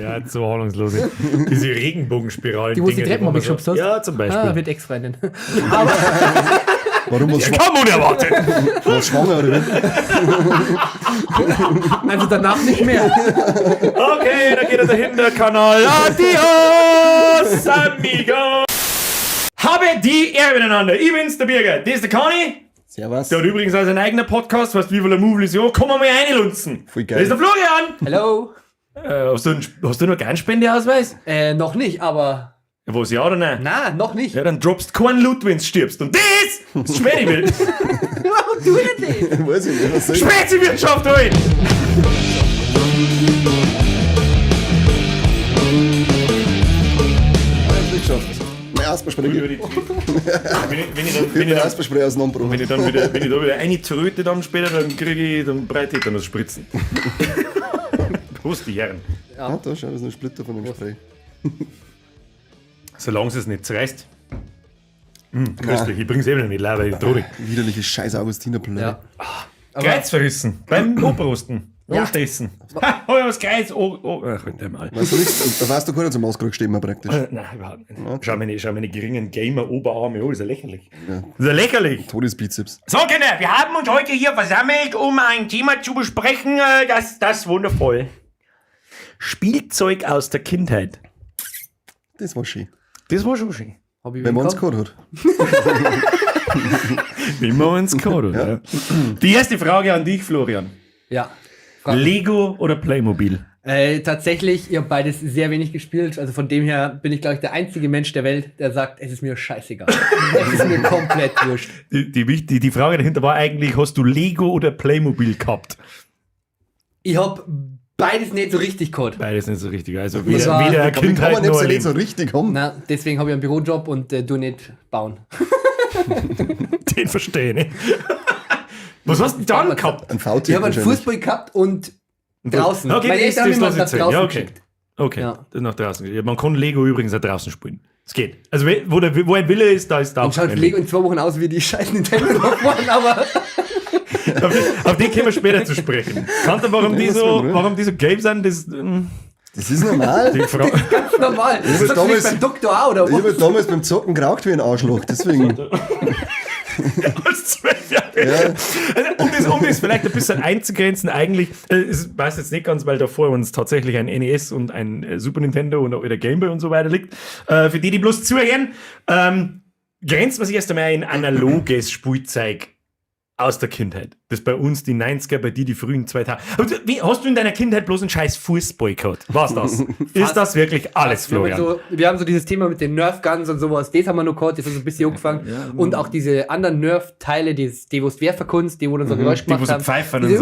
Ja, so ahnungslose. Diese Regenbogenspiralen. Die, wo sie Dinger, die Treppen wo man abgeschubst hast? Ja, zum Beispiel. Ah, wird Ex-Freundin. Warum was, Ja, kam unerwartet. was schwanger oder wie? Also danach nicht mehr. Okay, da geht er dahin, der Kanal. Adios, amigo. Habe die Ehre miteinander. Ich bin's, der Birger. Das ist der Conny. Servus. Der hat übrigens auch seinen eigenen Podcast, weißt du, wie viel er Move ist. Ja, komm mal reinlunzen. Voll geil. Das ist der Florian. Hello. Hast du noch keinen Spendeausweis? Noch nicht, aber. Was, ja oder nein? Na, noch nicht. Ja, dann droppst keinen Loot, wenn du stirbst. Und das ist Späti Warum tu ich denn das? Weiß ich nicht, was soll ich? Spezi-Wirtschaft heute! Hab ich nicht geschafft. Mein Asperspray. Wenn ich, wenn ich dann, Ich wenn hab ich mein dann, Asperspray auseinandergebrochen. wenn ich dann wieder, wenn ich da wieder eine dann später, dann kriege ich dann breit Tetanus spritzen. Prost, die Herren. Ah, da schau, das ist ein Splitter von dem Spray. Solange es nicht zerreißt. Köstlich. Ich bring's eben nicht mit, leider, ich traurig. Widerliche scheiß Augustinerplöre. Ja. Kreuz verrissen. Beim Oberrosten. Ja. Anstessen. Ha, hab ich was Kreuz. Oh, oh. Ach, halt einmal. Weißt du nichts? Da warst du gar nicht zum Auskrug stehen, praktisch. Nein, überhaupt nicht. Schau meine geringen Gamer-Oberarme an, ist ja lächerlich. Ist ja lächerlich. Todesbizeps. So, Kinder, wir haben uns heute hier versammelt, um ein Thema zu besprechen, das wundervoll. Spielzeug aus der Kindheit. Das war schön. Das war schon schön. Hab ich Wenn man wen uns gehabt? gehabt hat. Wenn man uns gehabt hat, ja. Die erste Frage an dich, Florian. Ja. Lego oder Playmobil? Tatsächlich, ihr habt beides sehr wenig gespielt. Also von dem her bin ich, glaube ich, der einzige Mensch der Welt, der sagt, es ist mir scheißegal. Es ist mir komplett wurscht. Die Frage dahinter war eigentlich, hast du Lego oder Playmobil gehabt? Ich hab beides nicht so richtig gehabt. Beides nicht so richtig. Also Das weder, war- weder Wie kann Kindheit man jetzt noch ja nicht so Erleben. richtig haben? Na, deswegen habe ich einen Bürojob und du nicht bauen. Den verstehe ich nicht. Was hast du denn dann gehabt? Ein VT Ich habe einen wahrscheinlich. Fußball gehabt und draußen. Okay, Meine das, Eltern haben das mich lass nach ich zählen. draußen Ja, okay. geschickt. Okay, Ja. das nach draußen. Ja, man kann Lego übrigens auch draußen spielen. Es geht. Also wo ein Wille ist, da ist da. Und schaut ein Lego in 2 Wochen aus wie die scheiß Nintendo da vorne, aber Auf die können wir später zu sprechen. Kannst du, warum die Ja, das so, war, ne? warum die so gelb sind? Das, Das ist normal. die Frage. ganz normal. Das hab ist damals- beim Doktor auch, oder Ich habe was? damals beim Zocken geraucht wie ein Arschloch, deswegen. Als 12 Jahre. Also, um das vielleicht ein bisschen einzugrenzen, eigentlich, es weiß jetzt nicht ganz, weil da vor uns tatsächlich ein NES und ein Super Nintendo und auch wieder Game Boy und so weiter liegt. Für die, die bloß zuhören, grenzt man sich erst einmal ein analoges Spielzeug aus der Kindheit. Das bei uns die 90er, bei dir die frühen 2000er. Aber hast du in deiner Kindheit bloß einen scheiß Fußball gehabt? War's das? Ist das wirklich alles, Wir haben, Florian? so, wir haben so dieses Thema mit den Nerf Guns und sowas, das haben wir noch gehabt, das hat so ein bisschen angefangen. Und auch diese anderen Nerf-Teile, die wo es werfen kannst, die wo dann so Geräusch Die, wo gemacht so haben. pfeifen und Diese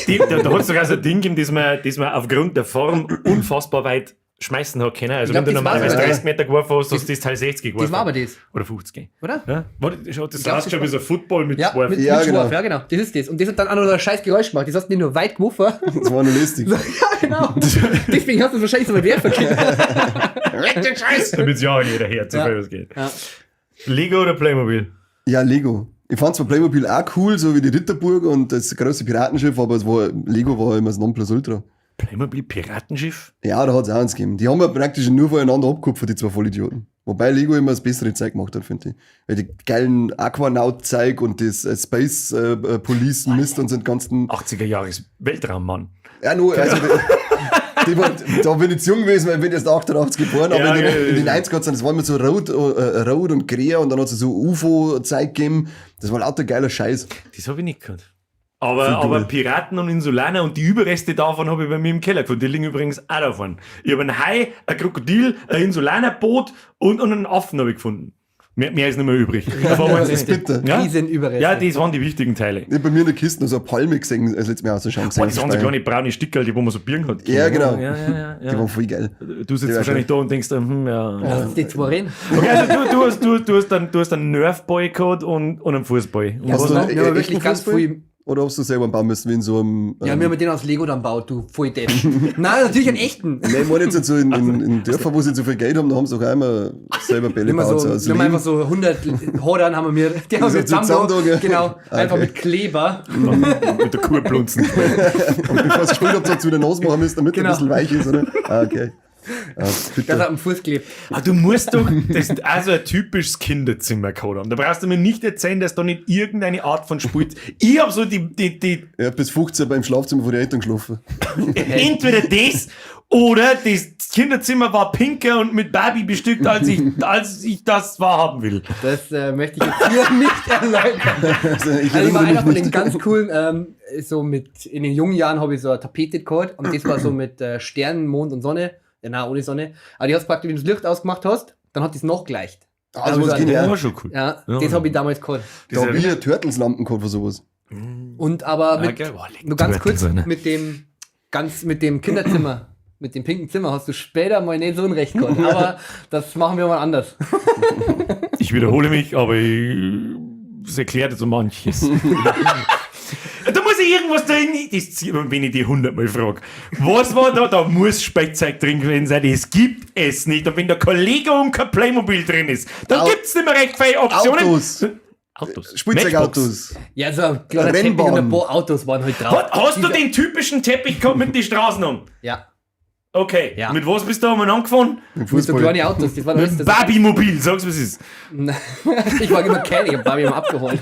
so. Da hat es sogar so ein Ding gegeben, das man aufgrund der Form unfassbar weit schmeißen hat können. Also Ich glaub, wenn du das war normalerweise sogar- 30 Meter geworfen hast, hast du das Teil 60 geworfen. Das war aber das, Oder 50. oder? Ja? Warte, das schaut das glaub, aus das schon wie war- so ein Football mit Ja, zwei. mit, Ja, mit genau. Schwarf, ja genau. Das ist das. Und das hat dann auch noch ein scheiß Geräusch gemacht. Das hast du nicht nur weit geworfen. Das war nur lustig. Ja, genau. Deswegen hast du es wahrscheinlich so weit werfen können. Damit es ja auch jeder hört, so Ja. viel es geht. Ja. Lego oder Playmobil? Ja, Lego. Ich fand zwar Playmobil auch cool, so wie die Ritterburg und das große Piratenschiff, aber Lego war immer das Nonplusultra. Playmobil Piratenschiff? Ja, da hat es auch eins gegeben. Die haben ja praktisch nur voneinander abgekupfert, die zwei Vollidioten. Wobei Lego immer das bessere Zeug gemacht hat, finde ich. Weil die geilen Aquanaut-Zeug und das Space Police Mist und so den ganzen. 80er Jahres Weltraummann. Ja, nur, also da bin ich zu jung gewesen, weil ich bin erst 88 geboren, aber Ja, in den ja. 90ern, das war immer so rot und grä und dann hat es so UFO-Zeug gegeben. Das war lauter geiler Scheiß. Das habe ich nicht gehört. Aber Piraten und Insulaner und die Überreste davon habe ich bei mir im Keller gefunden. Die liegen übrigens auch davon. Ich habe einen Hai, ein Krokodil, ein Insulanerboot und einen Affen habe ich gefunden. Mehr ist nicht mehr übrig. Davon Das ist bitter. Ja? Riesenüberreste. Ja, das waren die wichtigen Teile. Ich hab bei mir in der Kiste noch so eine Palme gesehen, als letztes Mal auszuschauen. Boah, das waren so kleine braune Stickerl, die wo man so Birnen hat. Ja, genau. Ja. Die waren voll geil. Du sitzt Die wahrscheinlich da und denkst, ja. Lass uns die zwei reden. Okay, also du hast dann, du hast einen Nerf-Boy gehabt und einen Fußball. Und Hast was du noch? einen Ja, aber echten wirklich ganz Fußball? früh. Oder hast du selber einen bauen müssen, wie in so einem. Ja, wir haben den aus Lego dann gebaut, du Volldepp. Nein, natürlich einen echten. Nein, ich meine jetzt so in Dörfern, wo sie so viel Geld haben, da haben sie auch einmal selber Bälle Immer gebaut. so, aus wir haben Lehm. einfach so 100 Hodern haben wir mir, die haben So wir zusammen, zusammen da, gell? genau, einfach Okay. mit Kleber. Mit der Kuhplunzen. Und bevor sie gespielt habt, habt ihr wieder nass machen müssen, damit Genau. er ein bisschen weich ist, oder? Ah, okay. Ah, bitte. Das hat am Fuß geklebt. Ah, du musst doch, das ist also ein typisches Kinderzimmer gehabt haben. Da brauchst du mir nicht erzählen, dass da nicht irgendeine Art von Spiel. Ich hab so die, Ich hab bis 15 beim Schlafzimmer von den Eltern geschlafen. entweder das oder das Kinderzimmer war pinker und mit Barbie bestückt, als ich das wahrhaben will. Das möchte ich jetzt hier nicht erläutern. Also, ich Also ich war erinnere einer mich von den nicht. ganz coolen, so mit, in den jungen Jahren habe ich so eine Tapete gehabt und das war so mit Sternen, Mond und Sonne. Ja, nein, ohne Sonne. Aber die hast praktisch, wenn du das Licht ausgemacht hast, dann hat das noch gleicht. Ah, sowas Also, genial. war schon cool. Ja, Ja. das habe ich damals gehabt. Da hab ich ja Turtles-Lampen gehabt für sowas. Und aber mit, Ah, geil. Boah, leck, nur ganz kurz, Turtles, ne? mit dem, ganz, mit dem Kinderzimmer, mit dem pinken Zimmer hast du später mal nicht so ein Recht gehabt. Aber das machen wir mal anders. Ich wiederhole mich, aber es erklärt so manches. Da muss ich irgendwas drin, das, wenn ich die 100 Mal frage. Was war da? Da muss Spielzeug drin gewesen sein. Das gibt es nicht. Und wenn der Kollege und kein Playmobil drin ist, dann gibt es nicht mehr recht viele Optionen. Autos. Autos. Spielzeugautos. Ja, so ein kleiner Teppich Rennbahn. und ein paar Autos waren halt drauf. Hast du den typischen Teppich gehabt mit den Straßen um? Ja. Okay. Ja. Mit was bist du einmal angefahren? Mit Mit so Fußball. kleinen Autos, das war alles das. Barbie-Mobil, sag's was ist. Ich war immer Ken, ich hab Barbie immer abgeholt.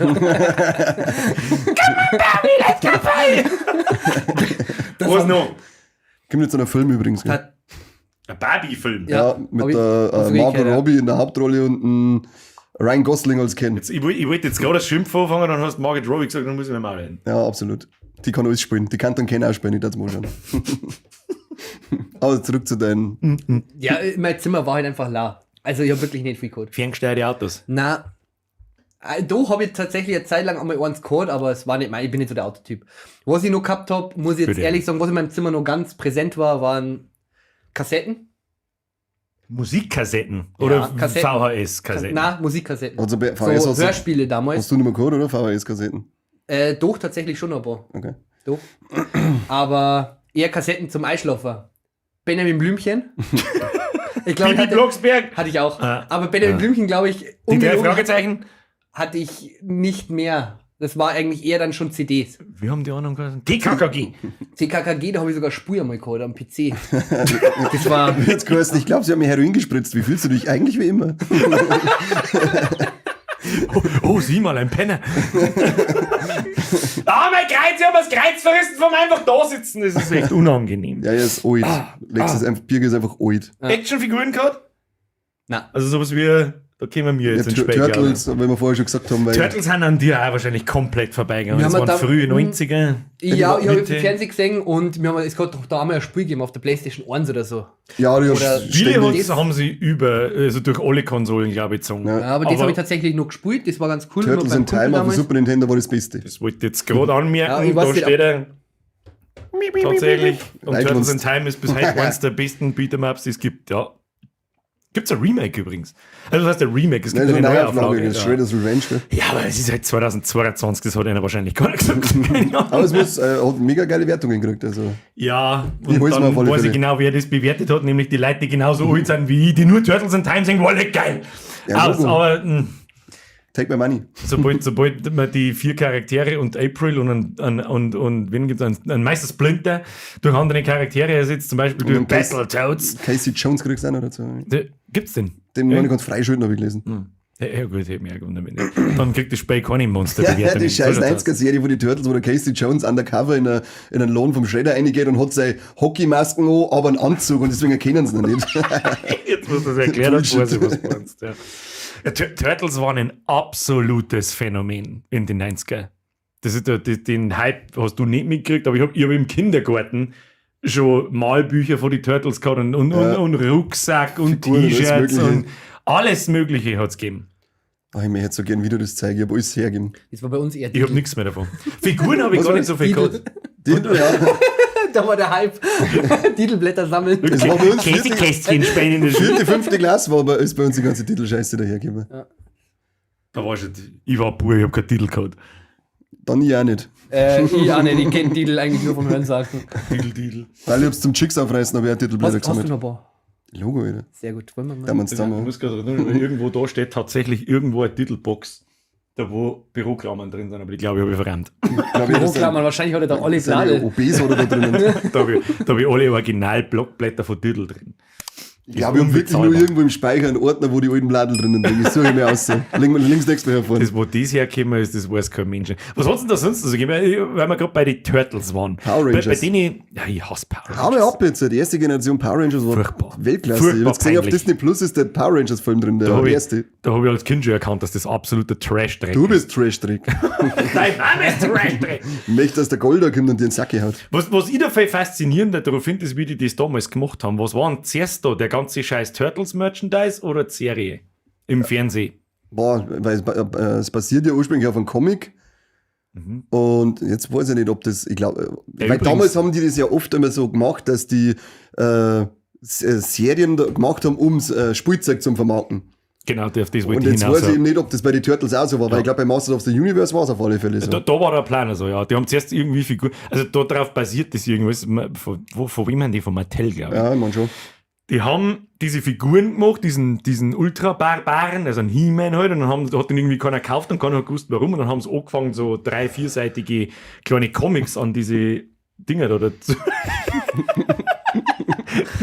Was noch? Kommt jetzt ein Film übrigens. Gell? Hat- Ein Barbie-Film. Ja, Ja, hab mit ich- der hab's Margot gehört, ja. Robbie in der Hauptrolle und ein Ryan Gosling als Ken. Jetzt, ich wollte jetzt gerade das Schimpf anfangen, dann hast du Margot Robbie gesagt, dann muss ich mir mal reden. Ja, absolut. Die kann alles spielen. Die kann dann Ken auch spielen, ich darf mal schauen. Aber zurück zu deinen. Ja, mein Zimmer war halt einfach la. Also ich hab wirklich nicht viel gehabt. Ferngesteuerte Autos. Na, da habe ich tatsächlich eine Zeit lang einmal eins gehabt, aber es war nicht mein, ich bin nicht so der Autotyp. Was ich noch gehabt hab, muss ich jetzt Bitte. ehrlich sagen, was in meinem Zimmer noch ganz präsent war, waren Kassetten. Musikkassetten oder Kassetten. VHS-Kassetten. Na, Musikkassetten. Also bei VHS So hast, du, Hörspiele damals. hast du nicht mehr gehabt, oder? VHS-Kassetten. Doch, tatsächlich schon ein paar. Okay. Doch. Aber eher Kassetten zum Einschlafen. Benjamin Blümchen. Ich glaube, Bibi hatte, Blocksberg. hatte ich auch. Ah. Aber Benjamin Ah. Blümchen, glaube ich, Die drei ungelogen, Fragezeichen. hatte ich nicht mehr. Das war eigentlich eher dann schon CDs. Wir haben die anderen geheißen. TKKG. TKKG, da habe ich sogar Spur einmal gehabt am PC. Das war. Jetzt geheißen, ich glaube, sie haben mir Heroin gespritzt. Wie fühlst du dich eigentlich wie immer? Oh, sieh mal, ein Penner. Ah, mein Kreuz, ich hab das Kreuz verrissen vom einfach da sitzen. Das ist echt unangenehm. Ja, er ist alt. Lex ist einfach, Birger ist einfach alt. Actionfiguren gehabt? Na. Also sowas wie, da kämen wir jetzt Ja, ins Tur Spiel. glaub ich. Turtles, wie wir vorher schon gesagt haben, weil Turtles sind an dir auch wahrscheinlich komplett vorbeigegangen. Wir Das haben waren da- frühe 90er. Ja, ich habe Mitte. im Fernsehen gesehen und wir haben, es hat doch da einmal ein Spiel gegeben auf der Playstation 1 oder so. ja, die Oder- hast Spiele ständig haben sie über, also durch alle Konsolen, glaube ich, gezogen. Ja. Ja, aber, das habe ich tatsächlich noch gespielt, das war ganz cool. Turtles immer beim in Time Kumpel auf dem damals. Super Nintendo war das Beste. Das wollte ich jetzt gerade anmerken. Ja, ich weiß da nicht, steht er. Tatsächlich. Und Nein, Turtles in sonst- Time ist bis heute eines der besten Beat'em-Ups, die es gibt. Ja. Gibt es ein Remake übrigens? Also, das heißt ein Remake, es gibt Nein, so eine eine Neuauflage, Neuauflage. das ist Ja. Shredder's Revenge. Gell? Ja, aber es ist halt 2022, das hat einer wahrscheinlich gar nicht gesagt. Keine Ahnung. Aber es muss, hat mega geile Wertungen gekriegt. Also. Ja, Ich und hol's mir dann auf alle weiß ich Fälle. genau, wer das bewertet hat, nämlich die Leute, die genauso alt sind wie ich, die nur Turtles in Time singen, wow, geil. Ja, Aus, Logo. aber mh, Take my money. sobald man die vier Charaktere und April und, und wen gibt's einen, einen Meister Splinter durch andere Charaktere ersetzt, zum Beispiel durch einen Case- Battletoads. Casey Jones kriegst du auch noch dazu. Gibt's den? Den ja. noch nicht freischalten, habe ich gelesen. Ja, ja, gut, hätte mich auch gewundert, wenn nicht. Dann kriegt das Spiel keine monster Ja, ja, die scheiß 90er-Serie von den Turtles, wo der Casey Jones undercover in einen Lohn vom Shredder reingeht und hat seine Hockeymasken an, aber einen Anzug und deswegen erkennen sie ihn nicht. Jetzt, wo du das erklärt hast, weiß ich, was du meinst. Ja. Ja, Turtles waren ein absolutes Phänomen in den 90er. Das ist den Hype hast du nicht mitgekriegt, aber ich habe ich hab im Kindergarten schon Malbücher von den Turtles gehabt und, Ja. und Rucksack und Figuren und alles T-Shirts Mögliche. und alles Mögliche hat es gegeben. Ach, ich möchte jetzt so gern wieder das zeigen, ich habe alles hergegeben. Das war bei uns eher Ich habe nichts mehr davon. Figuren habe ich Was gar war nicht so viel Didel. gehabt. Die, ja, Da war der Hype. Titelblätter sammeln. das war bei uns vierte, Käsekästchen spielen in der Schule. vierte, fünfte Klasse war bei, ist bei uns die ganze Titelscheiße dahergekommen. Da war schon, ich war pur, ich habe keinen Titel gehabt. Dann ich auch nicht. Ich auch nicht, ich kenne Titel eigentlich nur vom Hörensagen. Didel, didel. Weil ich hab's zum Chicks aufreißen, habe ich auch Titelblätter Hast du gesammelt. noch ein paar? Logo, Alter. Sehr gut, wollen wir mal. Da haben wir uns Ich zusammen. muss gerade erinnern, irgendwo da steht tatsächlich irgendwo eine Titelbox, da wo Büroklammern drin sind, aber die glaube ich, habe ich verrannt. Glaub ich, das sind- Hochklammern, wahrscheinlich hat er da alle seine Bladel. OBs oder da drinnen. Da hab ich alle Original-Blockblätter von Diddle drin. Ich glaube, ich habe wirklich nur Unbezahlbar. irgendwo im Speicher einen Ordner, wo die alten Bladel drinnen liegen. Ich suche mir aus. Links nächstes Mal herfahren. Das, wo das hergekommen ist, das weiß kein Mensch. Was hat's denn da sonst so gegeben? Weil wir gerade bei den Turtles waren. Power Rangers. Bei denen, ja, ich hasse Power Rangers. Hau mal ab jetzt. Die erste Generation Power Rangers war Furchtbar. Weltklasse. Furchtbar ich hab jetzt gesehen, auf peinlich. Disney Plus ist der Power Rangers Film drin, der Da hab ich, erste. da hab ich als Kind schon erkannt, dass das absoluter Trash-Dreck Du bist Trash-Dreck. Dein Name ist Trash-Dreck. Ich möchte, dass der Golder kommt und dir einen Sack haut. Was ich da viel faszinierender daran finde, ist, wie die das damals gemacht haben. Was war denn zuerst da? Der ganze scheiß Turtles-Merchandise oder die Serie im Fernsehen? Boah, weil es basiert ja ursprünglich auf einem Comic. Und jetzt weiß ich nicht, ob das, ich glaube, Ja, weil übrigens- damals haben die das ja oft immer so gemacht, dass die Serien da gemacht haben, um Spielzeug zu vermarkten. Genau, auf das wollte Und ich jetzt hinaus. weiß ich eben nicht, ob das bei den Turtles auch so war, weil ich glaube, bei Masters of the Universe war es auf alle Fälle so. Da war der Plan also, ja. Die haben zuerst irgendwie Figuren, also darauf basiert das irgendwas. Von wem haben die? Von Mattel, glaube ich. Ja, ich mein schon. Die haben diese Figuren gemacht, diesen Ultra-Barbaren, also einen He-Man halt, und dann hat den irgendwie keiner gekauft und keiner hat gewusst, warum. Und dann haben sie angefangen, so drei-, vierseitige kleine Comics an diese Dinger da dazu.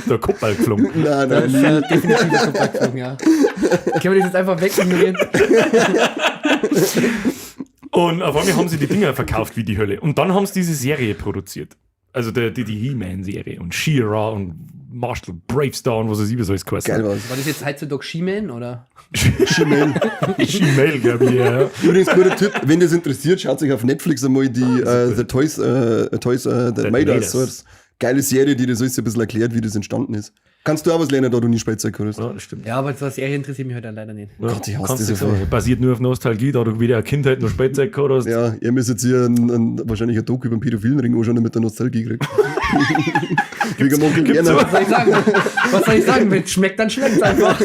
Der Kopfball geflogen. Nein, Das nein, ist definitiv ein Kontakt geflogen, ja. Können wir das jetzt einfach wegignorieren? Und auf einmal haben sie die Dinger verkauft wie die Hölle. Und dann haben sie diese Serie produziert. Also die He-Man-Serie und She-Ra und Marshall Bravestar und was weiß ich, was alles geheißen geil hat. war's. War das jetzt heutzutage She-Man oder? She-Man. She-Mail, glaube ich, ja. Übrigens, guter Tipp, wenn das interessiert, schaut sich auf Netflix einmal die The Toys That Made Made Us. Us. So, das geile Serie, die das alles ein bisschen erklärt, wie das entstanden ist. Kannst du auch was lernen, da du nie Spielzeug hast? Ja, das stimmt. Ja, aber so eine Serie interessiert mich halt auch leider nicht. Ja, Gott, ich hasse kannst diese du sagen. Frage. Basiert nur auf Nostalgie, da du wieder eine Kindheit noch Spielzeug gehabt hast. Ja, ihr müsst jetzt hier wahrscheinlich ein Doku über den pädophilen Ring anschauen, damit er Nostalgie kriegt. Wegen dem Onkel Werner. Was soll ich sagen? Was soll ich sagen? Wenn es schmeckt, dann schmeckt es einfach.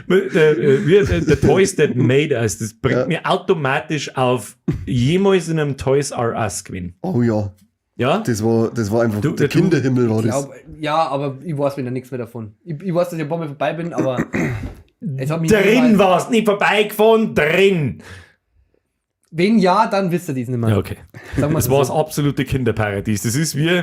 The Toys That Made Us, das bringt mir automatisch auf jemals in einem Toys R Us gewinnen. Oh ja, Ja? das war einfach, der Kinderhimmel war Ich das. glaub, ja, aber ich weiß wieder nichts mehr davon. Ich weiß, dass ich ein paar Mal vorbei bin, aber es hat mich Drin niemals- warst, nicht vorbeigefahren, drin. Wenn ja, dann wisst ihr dies nicht mehr. Ja, okay. Sagen wir Das war das so. absolute Kinderparadies. Das ist wie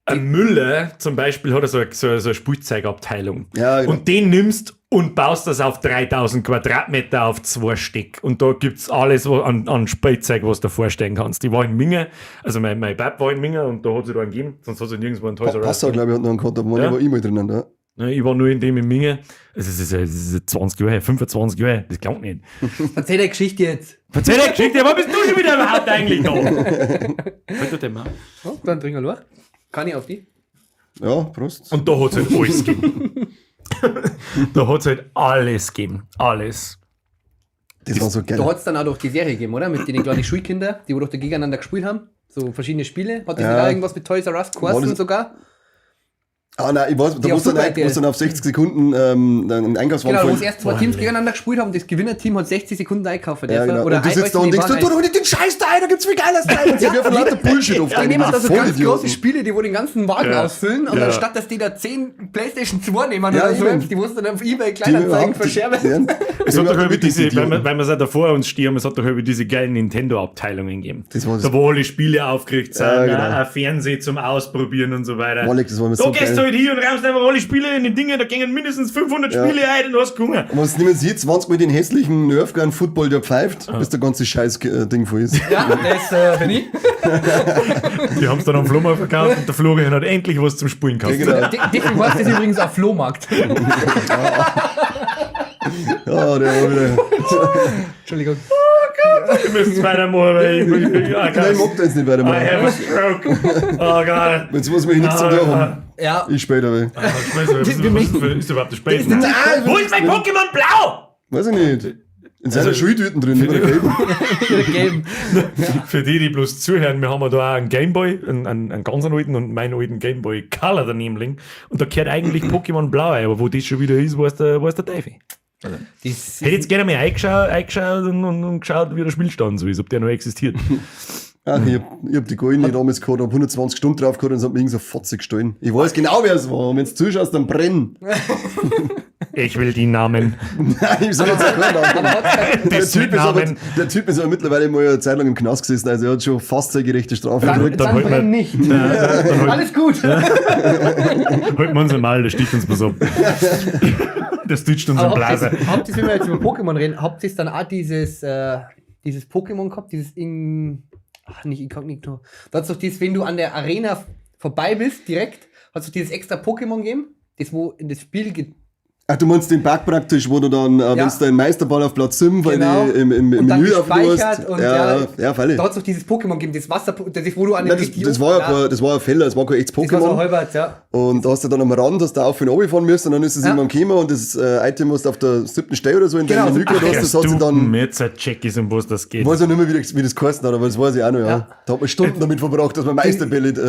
ein Müller zum Beispiel hat er so eine Spielzeugabteilung. Ja, genau. Und den nimmst und baust das auf 3000 Quadratmeter auf zwei Stück. Und da gibt's alles an Spielzeug, was du dir vorstellen kannst. Ich war in Minge, also mein Bab war in Minge und da hat sie da einen gegeben, sonst hat sie nirgendwo einen Toys R Us. Passau, glaube ich, hat noch einen gehabt, da war Ja. ich war immer drinnen. Ja. Ne, ich war nur in dem in Minge. Also es ist 20 Jahre her, 25 Jahre her, das glaubt nicht. Erzähl deine Geschichte jetzt. Erzähl die Geschichte, wo bist du schon wieder überhaupt eigentlich da? Halt doch den mal. Oh, dann trink mal. Kann ich auf die? Ja, Prost. Und da hat es halt alles gegeben. Da hat es halt alles gegeben. Alles. Das war so geil. Da hat es dann auch doch die Serie gegeben, oder? Mit den kleinen Schulkindern, die wo doch da gegeneinander gespielt haben. So verschiedene Spiele. Hat das Ja. nicht auch irgendwas mit Toys R Us War geheißen das- sogar? Ah, nein, ich weiß, da Die auf musst du dann, Super musst dann auf 60 Sekunden dann einen Einkaufswagen Genau, wo fahren. es erst zwei Teams gegeneinander gespielt haben und das Gewinnerteam hat 60 Sekunden einkaufen Ja, dürfen. genau. Oder Und du sitzt da und ein- denkst, du, tu doch nicht den Scheiß da ein, da gibt's viel geiles Teil. Und sie werfen lauter Bullshit auf Die deine nehmen da so ganz Vollidioten. große Spiele, die wo den ganzen Wagen Ja. ausfüllen und Ja. anstatt dass die da 10 Playstation 2 nehmen Ja, oder so, eben. die musst du dann auf Ebay Die Kleinanzeigen überhaupt- verscherben. Ja, Es hat doch über wirklich diese, weil wir, Idioten. weil wir es auch davor uns stehen, es hat doch über diese geilen Nintendo-Abteilungen gegeben. Das war das- Da wo alle Spiele aufgeregt sind, Ja, genau. ein Fernseh zum Ausprobieren und so weiter. Boah, das war mir Da so gehst geil. du halt hin und rammst einfach alle Spiele in die Dinge, da gingen mindestens 500 Ja. Spiele ein und hast gegangen. Und was nehmen sie jetzt 20 Mal den hässlichen Nerf Gun Football, der pfeift, bis der ganze Scheiß Ding voll ist. Ja, das bin ich. Die haben es dann am Flohmarkt verkauft und der Florian hat endlich was zum Spielen gehabt. Ja, genau. Deswegen heißt das übrigens auch Flohmarkt. Ja, der war wieder. Entschuldigung. Wir müssen weitermachen, weil ich Nein, ich mag da jetzt nicht I weitermachen. have a stroke. Oh Gott. Jetzt muss man hier nichts zum Tun haben. Ja, Ich später, weil. Was Wir möchten- ist überhaupt das Spiel? Nein, Wo ist mein Pokémon Blau? Weiß ich nicht. In seiner Also- Schultüten drin, oder gelben. gelben. Für die, die bloß zuhören, wir haben ja da auch einen Gameboy, einen ganz alten und meinen alten Gameboy Color daneben liegen. Und da gehört eigentlich Pokémon Blau ein, aber wo das schon wieder ist, weiß der Teufel. Das Hätte jetzt gerne mal eingeschaut und geschaut, wie der Spielstand so ist, ob der noch existiert. Ach, ich hab die goldene damals gehabt, hab 120 Stunden drauf gehabt und es hat mir irgend so Fotze gestohlen. Ich weiß genau, wer es war. Und wenn du zuschaust, dann brenn. Ich will die Namen. Nein, ich sag jetzt auch keinen Namen. Der Das typ, mit ist aber, Namen. der Typ ist aber mittlerweile mal eine Zeit lang im Knast gesessen, also er hat schon fast seine gerechte Strafe Dann, gekriegt. dann dann holt man- brenn nicht. Dann holt, Alles gut. holt man uns mal, der sticht uns was ab. Das titscht uns im Aber habt Blaser. ihr, habt ihr, wenn wir jetzt über Pokémon reden, habt ihr dann auch dieses Pokémon gehabt, dieses in, ach, nicht Inkognito. Da hat's doch dieses, wenn du an der Arena vorbei bist, direkt, hat's doch dieses extra Pokémon gegeben, das wo in das Spiel ge Ach, du meinst den Bug praktisch, wo du dann, Ja. wenn du deinen Meisterball auf Platz 7 weil Genau. die im Und dann Menü aufgehst. gespeichert und ja, ja, ja, freilich. Da hat's doch dieses Pokémon gegeben, das Wasser, das wo du an Nein, das war ja kein, das war ein Fehler, das war kein echtes Das war so Pokémon. halbert, ja. Und da hast du dann am Rand, hast du auf und runter fahren müssen und dann ist es Ja. irgendwann gekommen und das Item, was du auf der siebten Stelle oder so in Genau. deinem Menü gehabt hast, das hat sich dann, Jetzt ein check ist, um was das geht. ich weiß ja nicht mehr, wie das geheißen hat, aber das weiß ich auch noch, ja. Ja. Da hat man Stunden damit verbracht, dass man Meisterbälle Du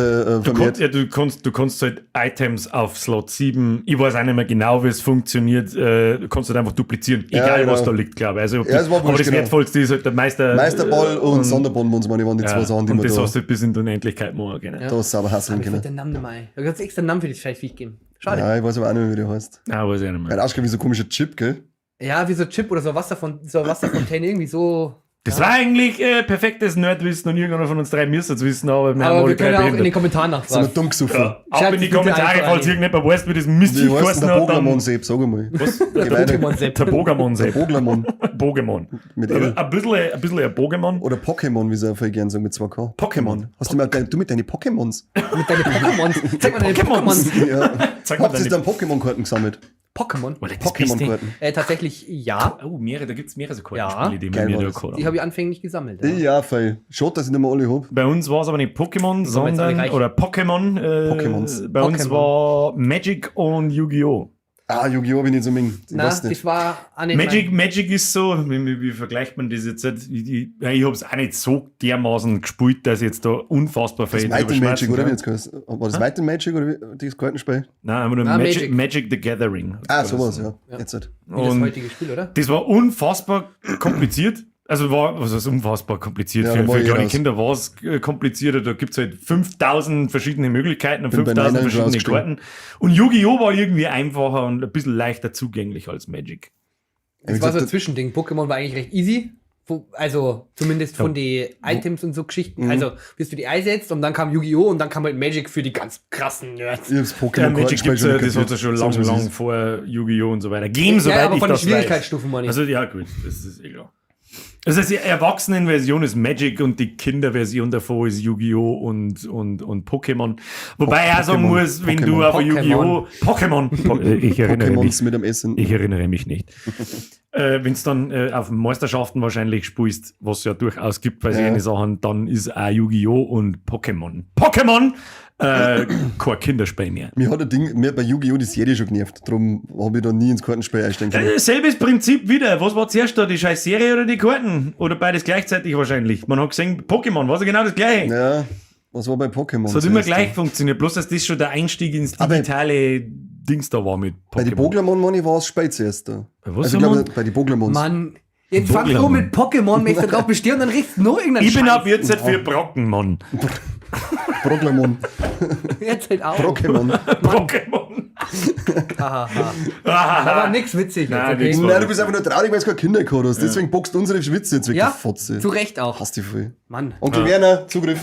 vermehrt. kannst, ja, du kannst halt Items auf Slot 7, ich weiß auch nicht mehr genau, wie es funktioniert, du kannst halt einfach duplizieren, Ja, egal genau. was da liegt, glaube ich. Also, ob Ja, das war aber wurscht, das genau. Wertvollste ist halt der Meister. Meisterball und Sonderbonbons, meine ich, waren die ja, zwei Sachen, die und man das da, hast du halt bis in die Unendlichkeit machen können. Ja. da sauber hasseln Mir können. fällt der Name nicht mehr ein. Da kannst du extra einen Namen für das scheiß Viech geben. Schade. Ja, ich weiß aber auch nicht mehr, wie der heißt. Ah, weiß ich auch nicht Er mehr. hat ausgeschaut wie so ein komischer Chip, gell? Ja, wie so ein Chip oder so eine Wasserfontäne, irgendwie so. Das war eigentlich perfektes Nerdwissen und irgendeiner von uns drei müsste es wissen, aber wir haben Aber alle wir drei können auch in den behindert. Kommentaren Sind wir nachfragen. dumm gesoffen. Ja, ab Schreibt in die bitte Kommentare, einfach falls rein. irgendjemand weiß, wie das Mist Wie heißt denn geheißen der hat, dann. Boglamon-Sepp? Sag einmal. Was? Geh weiter. Pokémon-Sepp. Der Pokémon-Sepp. Boglamon Pokémon. mit L. Ein bisschen ein Pokémon. Oder Pokémon, wie sie auch voll gern sagen, mit 2K. Pokémon. Hast du mal du mit deinen Pokémons? Mit deinen Pokémons. Zeig mal deine Pokémons. Pokémons. Ja. Zeig mal Habt ihr deine dann Pokémon-Karten gesammelt? Pokémon? Alter, das Beste. Pokémon-Karten. Tatsächlich ja. Oh, mehrere, da gibt es mehrere so Ja. Kartenspiele, die wir Geil mir war da das. gehabt Die haben. habe ich anfänglich gesammelt. Ja. Ja, voll. Schade, dass ich nicht mehr alle hab. Bei uns war es aber nicht Pokémon, wir jetzt sondern alle reich. oder Pokémon. Pokémons. Bei uns Pokémon. war Magic und Yu-Gi-Oh! Ah, Yu-Gi-Oh! bin ich nicht so ming. Ich Na, weiß nicht. das war auch nicht Magic, mein- Magic ist so, wie vergleicht man das jetzt? Ich habe es auch nicht so dermaßen gespielt, dass ich jetzt da unfassbar Das viel Might drüber and Magic, schmerzen oder wie kann. jetzt geheißen? War das Might and Magic oder wie, das Kartenspiel? Nein, einfach nur Nein, Magic, Magic. Magic the Gathering. Ah, sowas, ja. Ja. Jetzt halt. Wie das Und heutige Spiel, oder? das war unfassbar kompliziert. Also war, was ist unfassbar kompliziert? Ja, da für war für ich kleine raus. Kinder war es komplizierter. Da gibt es halt 5000 verschiedene Möglichkeiten und Bin bei 5000 9 verschiedene rausgestiegen. Karten. Und Yu-Gi-Oh! war irgendwie einfacher und ein bisschen leichter zugänglich als Magic. Das Wie war so ein gesagt, Zwischending. Pokémon war eigentlich recht easy. Also zumindest von den Items und so Geschichten. Mhm. Also bis du die einsetzt und dann kam Yu-Gi-Oh! und dann kam halt Magic für die ganz krassen Nerds. Ich hab's Ja, Magic Pokémon-Kartenspiel gibt's schon ja, nicht das hat ja kapiert. schon Sag's, lang, wie es lang ist. vor Yu-Gi-Oh! und so weiter. Gegeben, soweit Ja, aber ich von den das weiß. Schwierigkeitsstufen meine ich. Also ja, gut, das ist egal. Das heißt, die Erwachsenenversion ist Magic und die Kinderversion davor ist Yu-Gi-Oh! und Pokémon. Wobei ich auch sagen Pokémon. muss, wenn du Pokémon. auf Yu-Gi-Oh! Pokémon! Ich erinnere mich. Pokémons mit dem Essen. Ich erinnere mich nicht. Wenn es dann auf Meisterschaften wahrscheinlich spielst, was es ja durchaus gibt bei Ja. solchen Sachen, dann ist auch Yu-Gi-Oh! und Pokémon. Pokémon! Kein Kinderspiel mehr. Mir hat ein Ding, mir hat bei Yu-Gi-Oh! die Serie schon genervt. Darum habe ich da nie ins Kartenspiel einsteigen können. Selbes Prinzip wieder. Was war zuerst da? Die scheiß Serie oder die Karten? Oder beides gleichzeitig wahrscheinlich. Man hat gesehen, Pokémon war ja genau das gleiche. Ja, was war bei Pokémon? Es hat immer zuerst? gleich funktioniert. Bloß, dass das schon der Einstieg ins Aber- digitale Dings da war mit Bei den Pokémon. Boglamon, meine ich, war es spät zuerst da. Bei was Also, ich haben glaube, bei den Boglamons. Mann, jetzt fangst du Pokémon. mit Pokémon, möchtest du drauf bestehen und dann riechst du noch irgendeinen Ich bin Scheiß. ab jetzt halt für Brockenmann. Broglamon. Jetzt halt auch. Pokémon. Pokémon. Hahaha. Aber nix witzig jetzt, Nein, okay? nix war- Nein, du bist einfach nur traurig, weil du keine Kinder gehabt hast. Deswegen boxt unsere Witze jetzt weg, Ja, du Fotze. zu Recht auch. Hasst dich voll. Mann. Onkel Werner, Zugriff.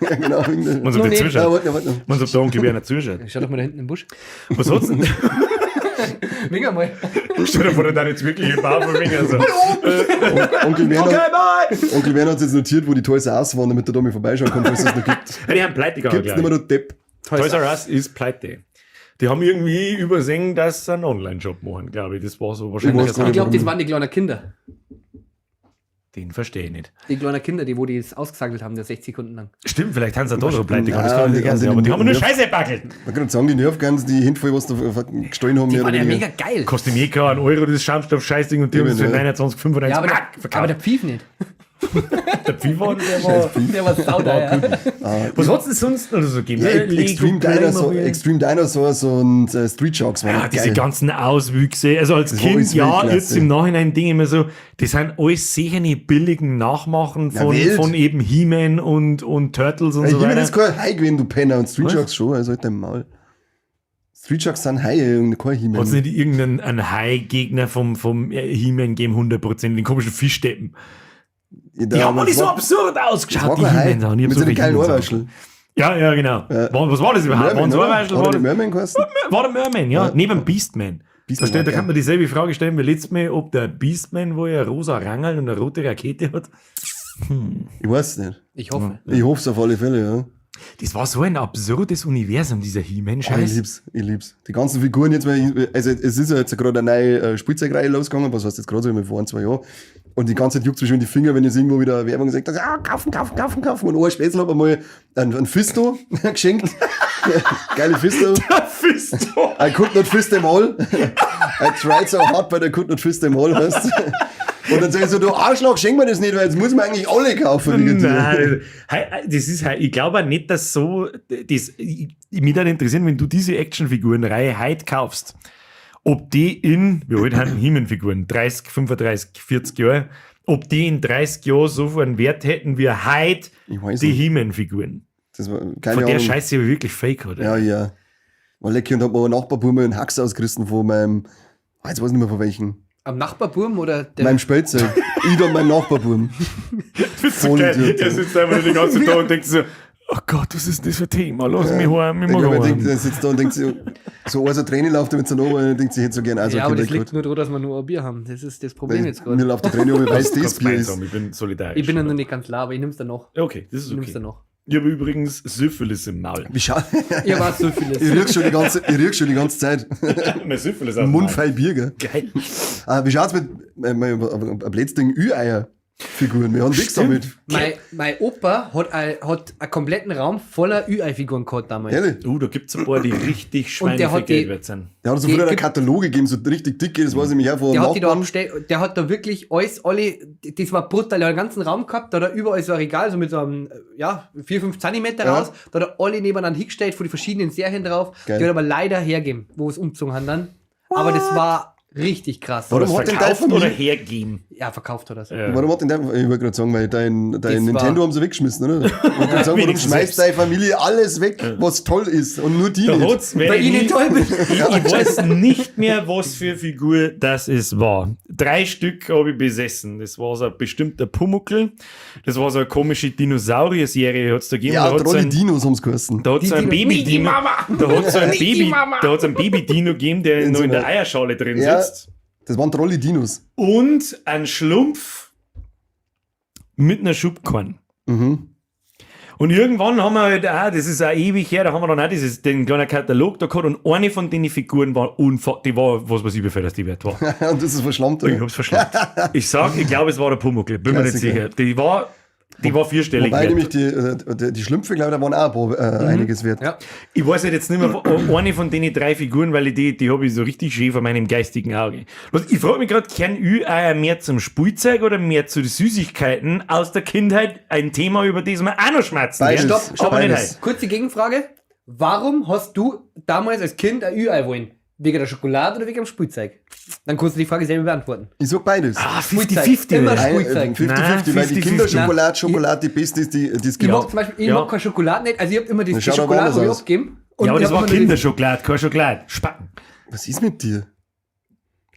ja, genau. Man Nur soll nicht. Ja, zuschaut. warte, warte. Man soll der Onkel Werner zuschaut. Schau doch mal da hinten im Busch. Was hat's denn? Winker mal. Stell dir vor, der jetzt wirklich im Bauch also. Onkel Werner, Okay, bye! Onkel Werner hat jetzt notiert, wo die Toys R Us waren, damit er da mal vorbeischauen kann, falls es noch gibt. Ja, die haben pleite gegangen, Gibt's nicht mehr glaub nur Depp. ich. Toys R Us ist pleite. Die haben irgendwie übersehen, dass sie einen Online-Shop machen, glaube ich. Das war so wahrscheinlich. Ich weiß das gar Ich glaube, das Warum? waren die kleinen Kinder. Den verstehe ich nicht. Die kleinen Kinder, die wo die es ausgesagelt haben, der 60 Sekunden lang. Stimmt, vielleicht haben sie da so pleite gegangen. Das Nein, kann ich die nicht ganz haben aber die den haben nur Nerv- Scheiße gebackelt. Man kann sagen, die Nerfguns, die Handvoll, was da gestohlen haben, Die mehr waren oder ja weniger. mega geil. Kostet mir keinen Euro, das Schaumstoff-Scheißding und die haben es für Eben, ja. 29,95 Ja, aber Mark der, verkauft. aber der pfiff nicht. Der Pfiffmann, der war. Der war sauteuer. Was hat's denn sonst noch so gegeben? Ja, Lego, Extreme, Dinosaur, Playmobil. Extreme Dinosaurs und Street Sharks waren Ja, diese geil. ganzen Auswüchse. Also als Das war Kind, alles ja, Weltklasse. jetzt im Nachhinein denke ich mir so, das sind alles sicher nicht billigen Nachmachen von, Welt. von eben He-Man und Turtles und Ey, so He-Man weiter. ist kein Hai gewesen, du Penner. Und Street Was? Sharks schon, also halt dein Maul. Street Sharks sind Haie und kein He-Man. Hat es nicht irgendeinen einen Hai-Gegner vom He-Man gegeben, 100%, den komischen Fischdeppen? Ja, Die haben aber alle es so war- absurd es ausgeschaut, war die kein Hai. He-Man-Sachen. Ich hab Mit so so einem viele geilen He-Man-Sachen. Ohrwaschel. Ja, ja, genau. Was war das überhaupt? Waren es oder? Ohrwaschel? Hat er War nicht das- Merman geheißen? War der Merman, ja. Neben Beastman. Beastman Da, steht, da war kann man dieselbe Frage stellen wie letztes Mal, ob der Beastman, wo er rosa Rangel und eine rote Rakete hat. Ich weiß es nicht. Ich hoffe. Ich hoffe es auf alle Fälle, ja. Das war so ein absurdes Universum, dieser Ah, ich He-Man-Scheiß. lieb's, ich lieb's. Die ganzen Figuren jetzt, weil ich, also es ist ja jetzt gerade eine neue Spielzeugreihe losgegangen, was heißt jetzt gerade so, immer vor ein, zwei Jahren. Und die ganze Zeit juckt's mir schon in die Finger, wenn jetzt irgendwo wieder Werbung sagt, dass, ah, kaufen, kaufen, kaufen, kaufen. Und ein Spätzle hat mir mal einen Fisto geschenkt. Geile Fisto. Fisto. I could not fist them all. I tried so hard, but I could not fist them all, weißt du? Und dann sag ich so, du Arschloch, schenk mir das nicht, weil jetzt muss man eigentlich alle kaufen. wegen dir. Nein, das ist, ich glaube auch nicht, dass so, das, mich würde interessieren, wenn du diese Actionfigurenreihe heute kaufst, ob die in, wie alt haben He-Man-Figuren, 30, 35, 40 Jahre, ob die in 30 Jahren so viel einen Wert hätten wie heute Ich weiß die nicht. He-Man-Figuren. Das war, keine Von der Ahnung. Scheiße habe ich wirklich fake, oder? Ja, ja. War lecker und hat mir ein Nachbarbuben einen Hax ausgerissen von meinem, jetzt weiß ich nicht mehr von welchen. Am Nachbarburm oder der. Meinem Spielzeug. Ich und mein Nachbarbuben. Das ist so geil. Vollidiot, Er ja. sitzt einfach den ganzen Tag und denkt so, oh Gott, was ist denn das für ein Thema? Lass mich heim, ich Ich mag glaube, er denkt, heim. er sitzt da und denkt sich, so eine Träne läuft ihm jetzt dann oben und denkt sich, ich hätte so gerne also ja, aber das liegt nur daran, dass wir nur ein Bier haben. Das ist das Problem jetzt Mir gerade. läuft die Träne oben, weil es das Kannst Bier meins ist. haben, ich bin solidarisch. Ich bin ja noch nicht ganz klar, aber ich nimm's dann noch. Okay, das ist Ich nimm's okay. dann noch. Ich habe übrigens Syphilis im Maul. Wie schau, Ich war so vieles. ich riech schon die ganze, ich riech schon die ganze Zeit. Mein Syphilis aus dem Mund Maul. voll Bier, gell? Geil. Ah, wie schaut's mit ein blödes Ding Ü-Eier? Figuren. Wir haben nichts damit. Mein Opa hat, hat einen kompletten Raum voller Ü-Ei-Figuren gehabt damals. Ehrlich? Da gibt's ein paar, die richtig Und der Schweine hat viel Geld die- wert sind. Der hat so Die früher einen gibt- Kataloge gegeben, so richtig dicke, das weiß ich mich auch von Der hat die da Nachbarn. abgestellt, der hat da wirklich alles, alle, das war brutal, der hat einen ganzen Raum gehabt, da hat er überall so ein Regal, so mit so einem, ja, 4, 5 Zentimeter Ja. raus, da hat er alle nebeneinander hingestellt, von die verschiedenen Serien drauf. Geil. Die hat aber leider hergegeben, wo es umgezogen haben dann. Aber das war richtig krass. Warum Das hat denn deine verkauft oder Familie. hergeben? Ja, verkauft hat er so. Ja. Warum hat denn dein, ich wollte gerade sagen, weil dein Das war- Nintendo haben sie weggeschmissen, oder? Ich wollte gerade sagen, warum Wenigstens schmeißt selbst. deine Familie alles weg, was toll ist und nur die Da nicht? hat's, wenn Weil ich ich, nicht toll bin. ich weiß nicht mehr, was für Figur das es war. 3 Stück habe ich besessen. Das war so ein bestimmter Pumuckl. Das war so eine komische Dinosaurier-Serie, hat's da gegeben. Ja, da hat's Trolli ein, Dinos haben's geheißen. da hat's Die ein Dino- Baby-Dino. Da hat's ein Baby, da hat's ein Baby-Dino gegeben, der In noch so in der einer- Eierschale drin Ja. sitzt. Das waren Trolli Dinos. Und ein Schlumpf mit einer Schubkarre. Mhm. Und irgendwann haben wir halt auch, das ist auch ewig her, da haben wir dann auch den kleinen Katalog da gehabt und eine von den Figuren war unfassbar, die war, was weiß ich, wie viel das die wert war. Und das ist verschlammt, Ich oder? hab's verschlammt. Ich sag, ich glaube, es war der Pumuckl, bin mir nicht Klassiker. sicher. Die war vierstellig Wobei wert. nämlich die Schlümpfe, glaube ich, da waren auch ein paar, einiges wert. Ja. Ich weiß halt jetzt nicht mehr, eine von den 3 Figuren, weil ich die habe ich so richtig schön vor meinem geistigen Auge. Was, ich frage mich gerade, kennen Ü-Eier mehr zum Spielzeug oder mehr zu den Süßigkeiten aus der Kindheit? Ein Thema, über das wir auch noch schmerzen. Beides. werden. Stopp, stopp, aber nicht beides. heute. Kurze Gegenfrage. Warum hast du damals als Kind ein Ü-Ei wollen? Wegen der Schokolade oder wegen dem Spielzeug? Dann kannst du die Frage selber beantworten. Ich sag beides. Ah, Spielzeug. 50-50. Immer Alter. Nein, Spielzeug. 50-50, weil die Nein, 50-50. Kinderschokolade, Schokolade die beste ist, die es Ich gibt. mag zum Beispiel, ich Ja. mag keine Schokolade nicht. Also ich hab immer die Das schaut aber Schokolade anders hab ich aus. abgegeben. Und Ja, aber ich das hab war immer nur die- Kinderschokolade, keine Schokolade. Spacken. Was ist mit dir?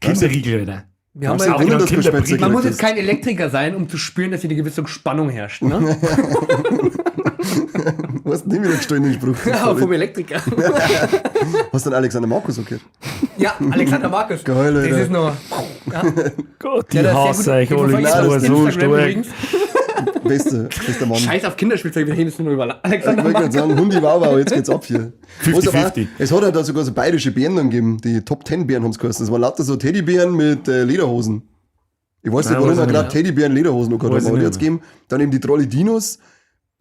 Kinderriegel, Alter. Wir haben Hast ja, du Wunder, dass du Kinderbriegel. Spielzeug man muss gekriegt jetzt kein Elektriker sein, um zu spüren, dass hier eine gewisse Spannung herrscht. Ne? hast. Hast du nicht wieder gestohlen, den Spruch? Ja, vom Elektriker. Hast du den Alexander Markus auch gehört? Ja, Alexander Markus. Geil, Das Alter. ist noch. Ja. Gott, die Ja, der ist hasse sehr ich gut. alle Ich verfolge zwei ihn auf so Instagram stark. übrigens. Bester Mann. Scheiß auf Kinderspielzeug, wir reden jetzt nur über Ich Alexander wollte gerade Markus. sagen, Hundi Wow Wow, jetzt geht's ab hier. 50-50. Was aber auch, Es hat ja da sogar so bayerische Bären dann gegeben. Die Top 10 Bären haben's geheißen. Das waren lauter so Teddybären mit Lederhosen. Ich weiß nicht, Nein, warum weiß ich wir nicht gerade mehr. Teddybären Lederhosen noch gehabt Weiß haben, aber ich die nicht hat's gegeben. Dann eben die Trolli Dinos.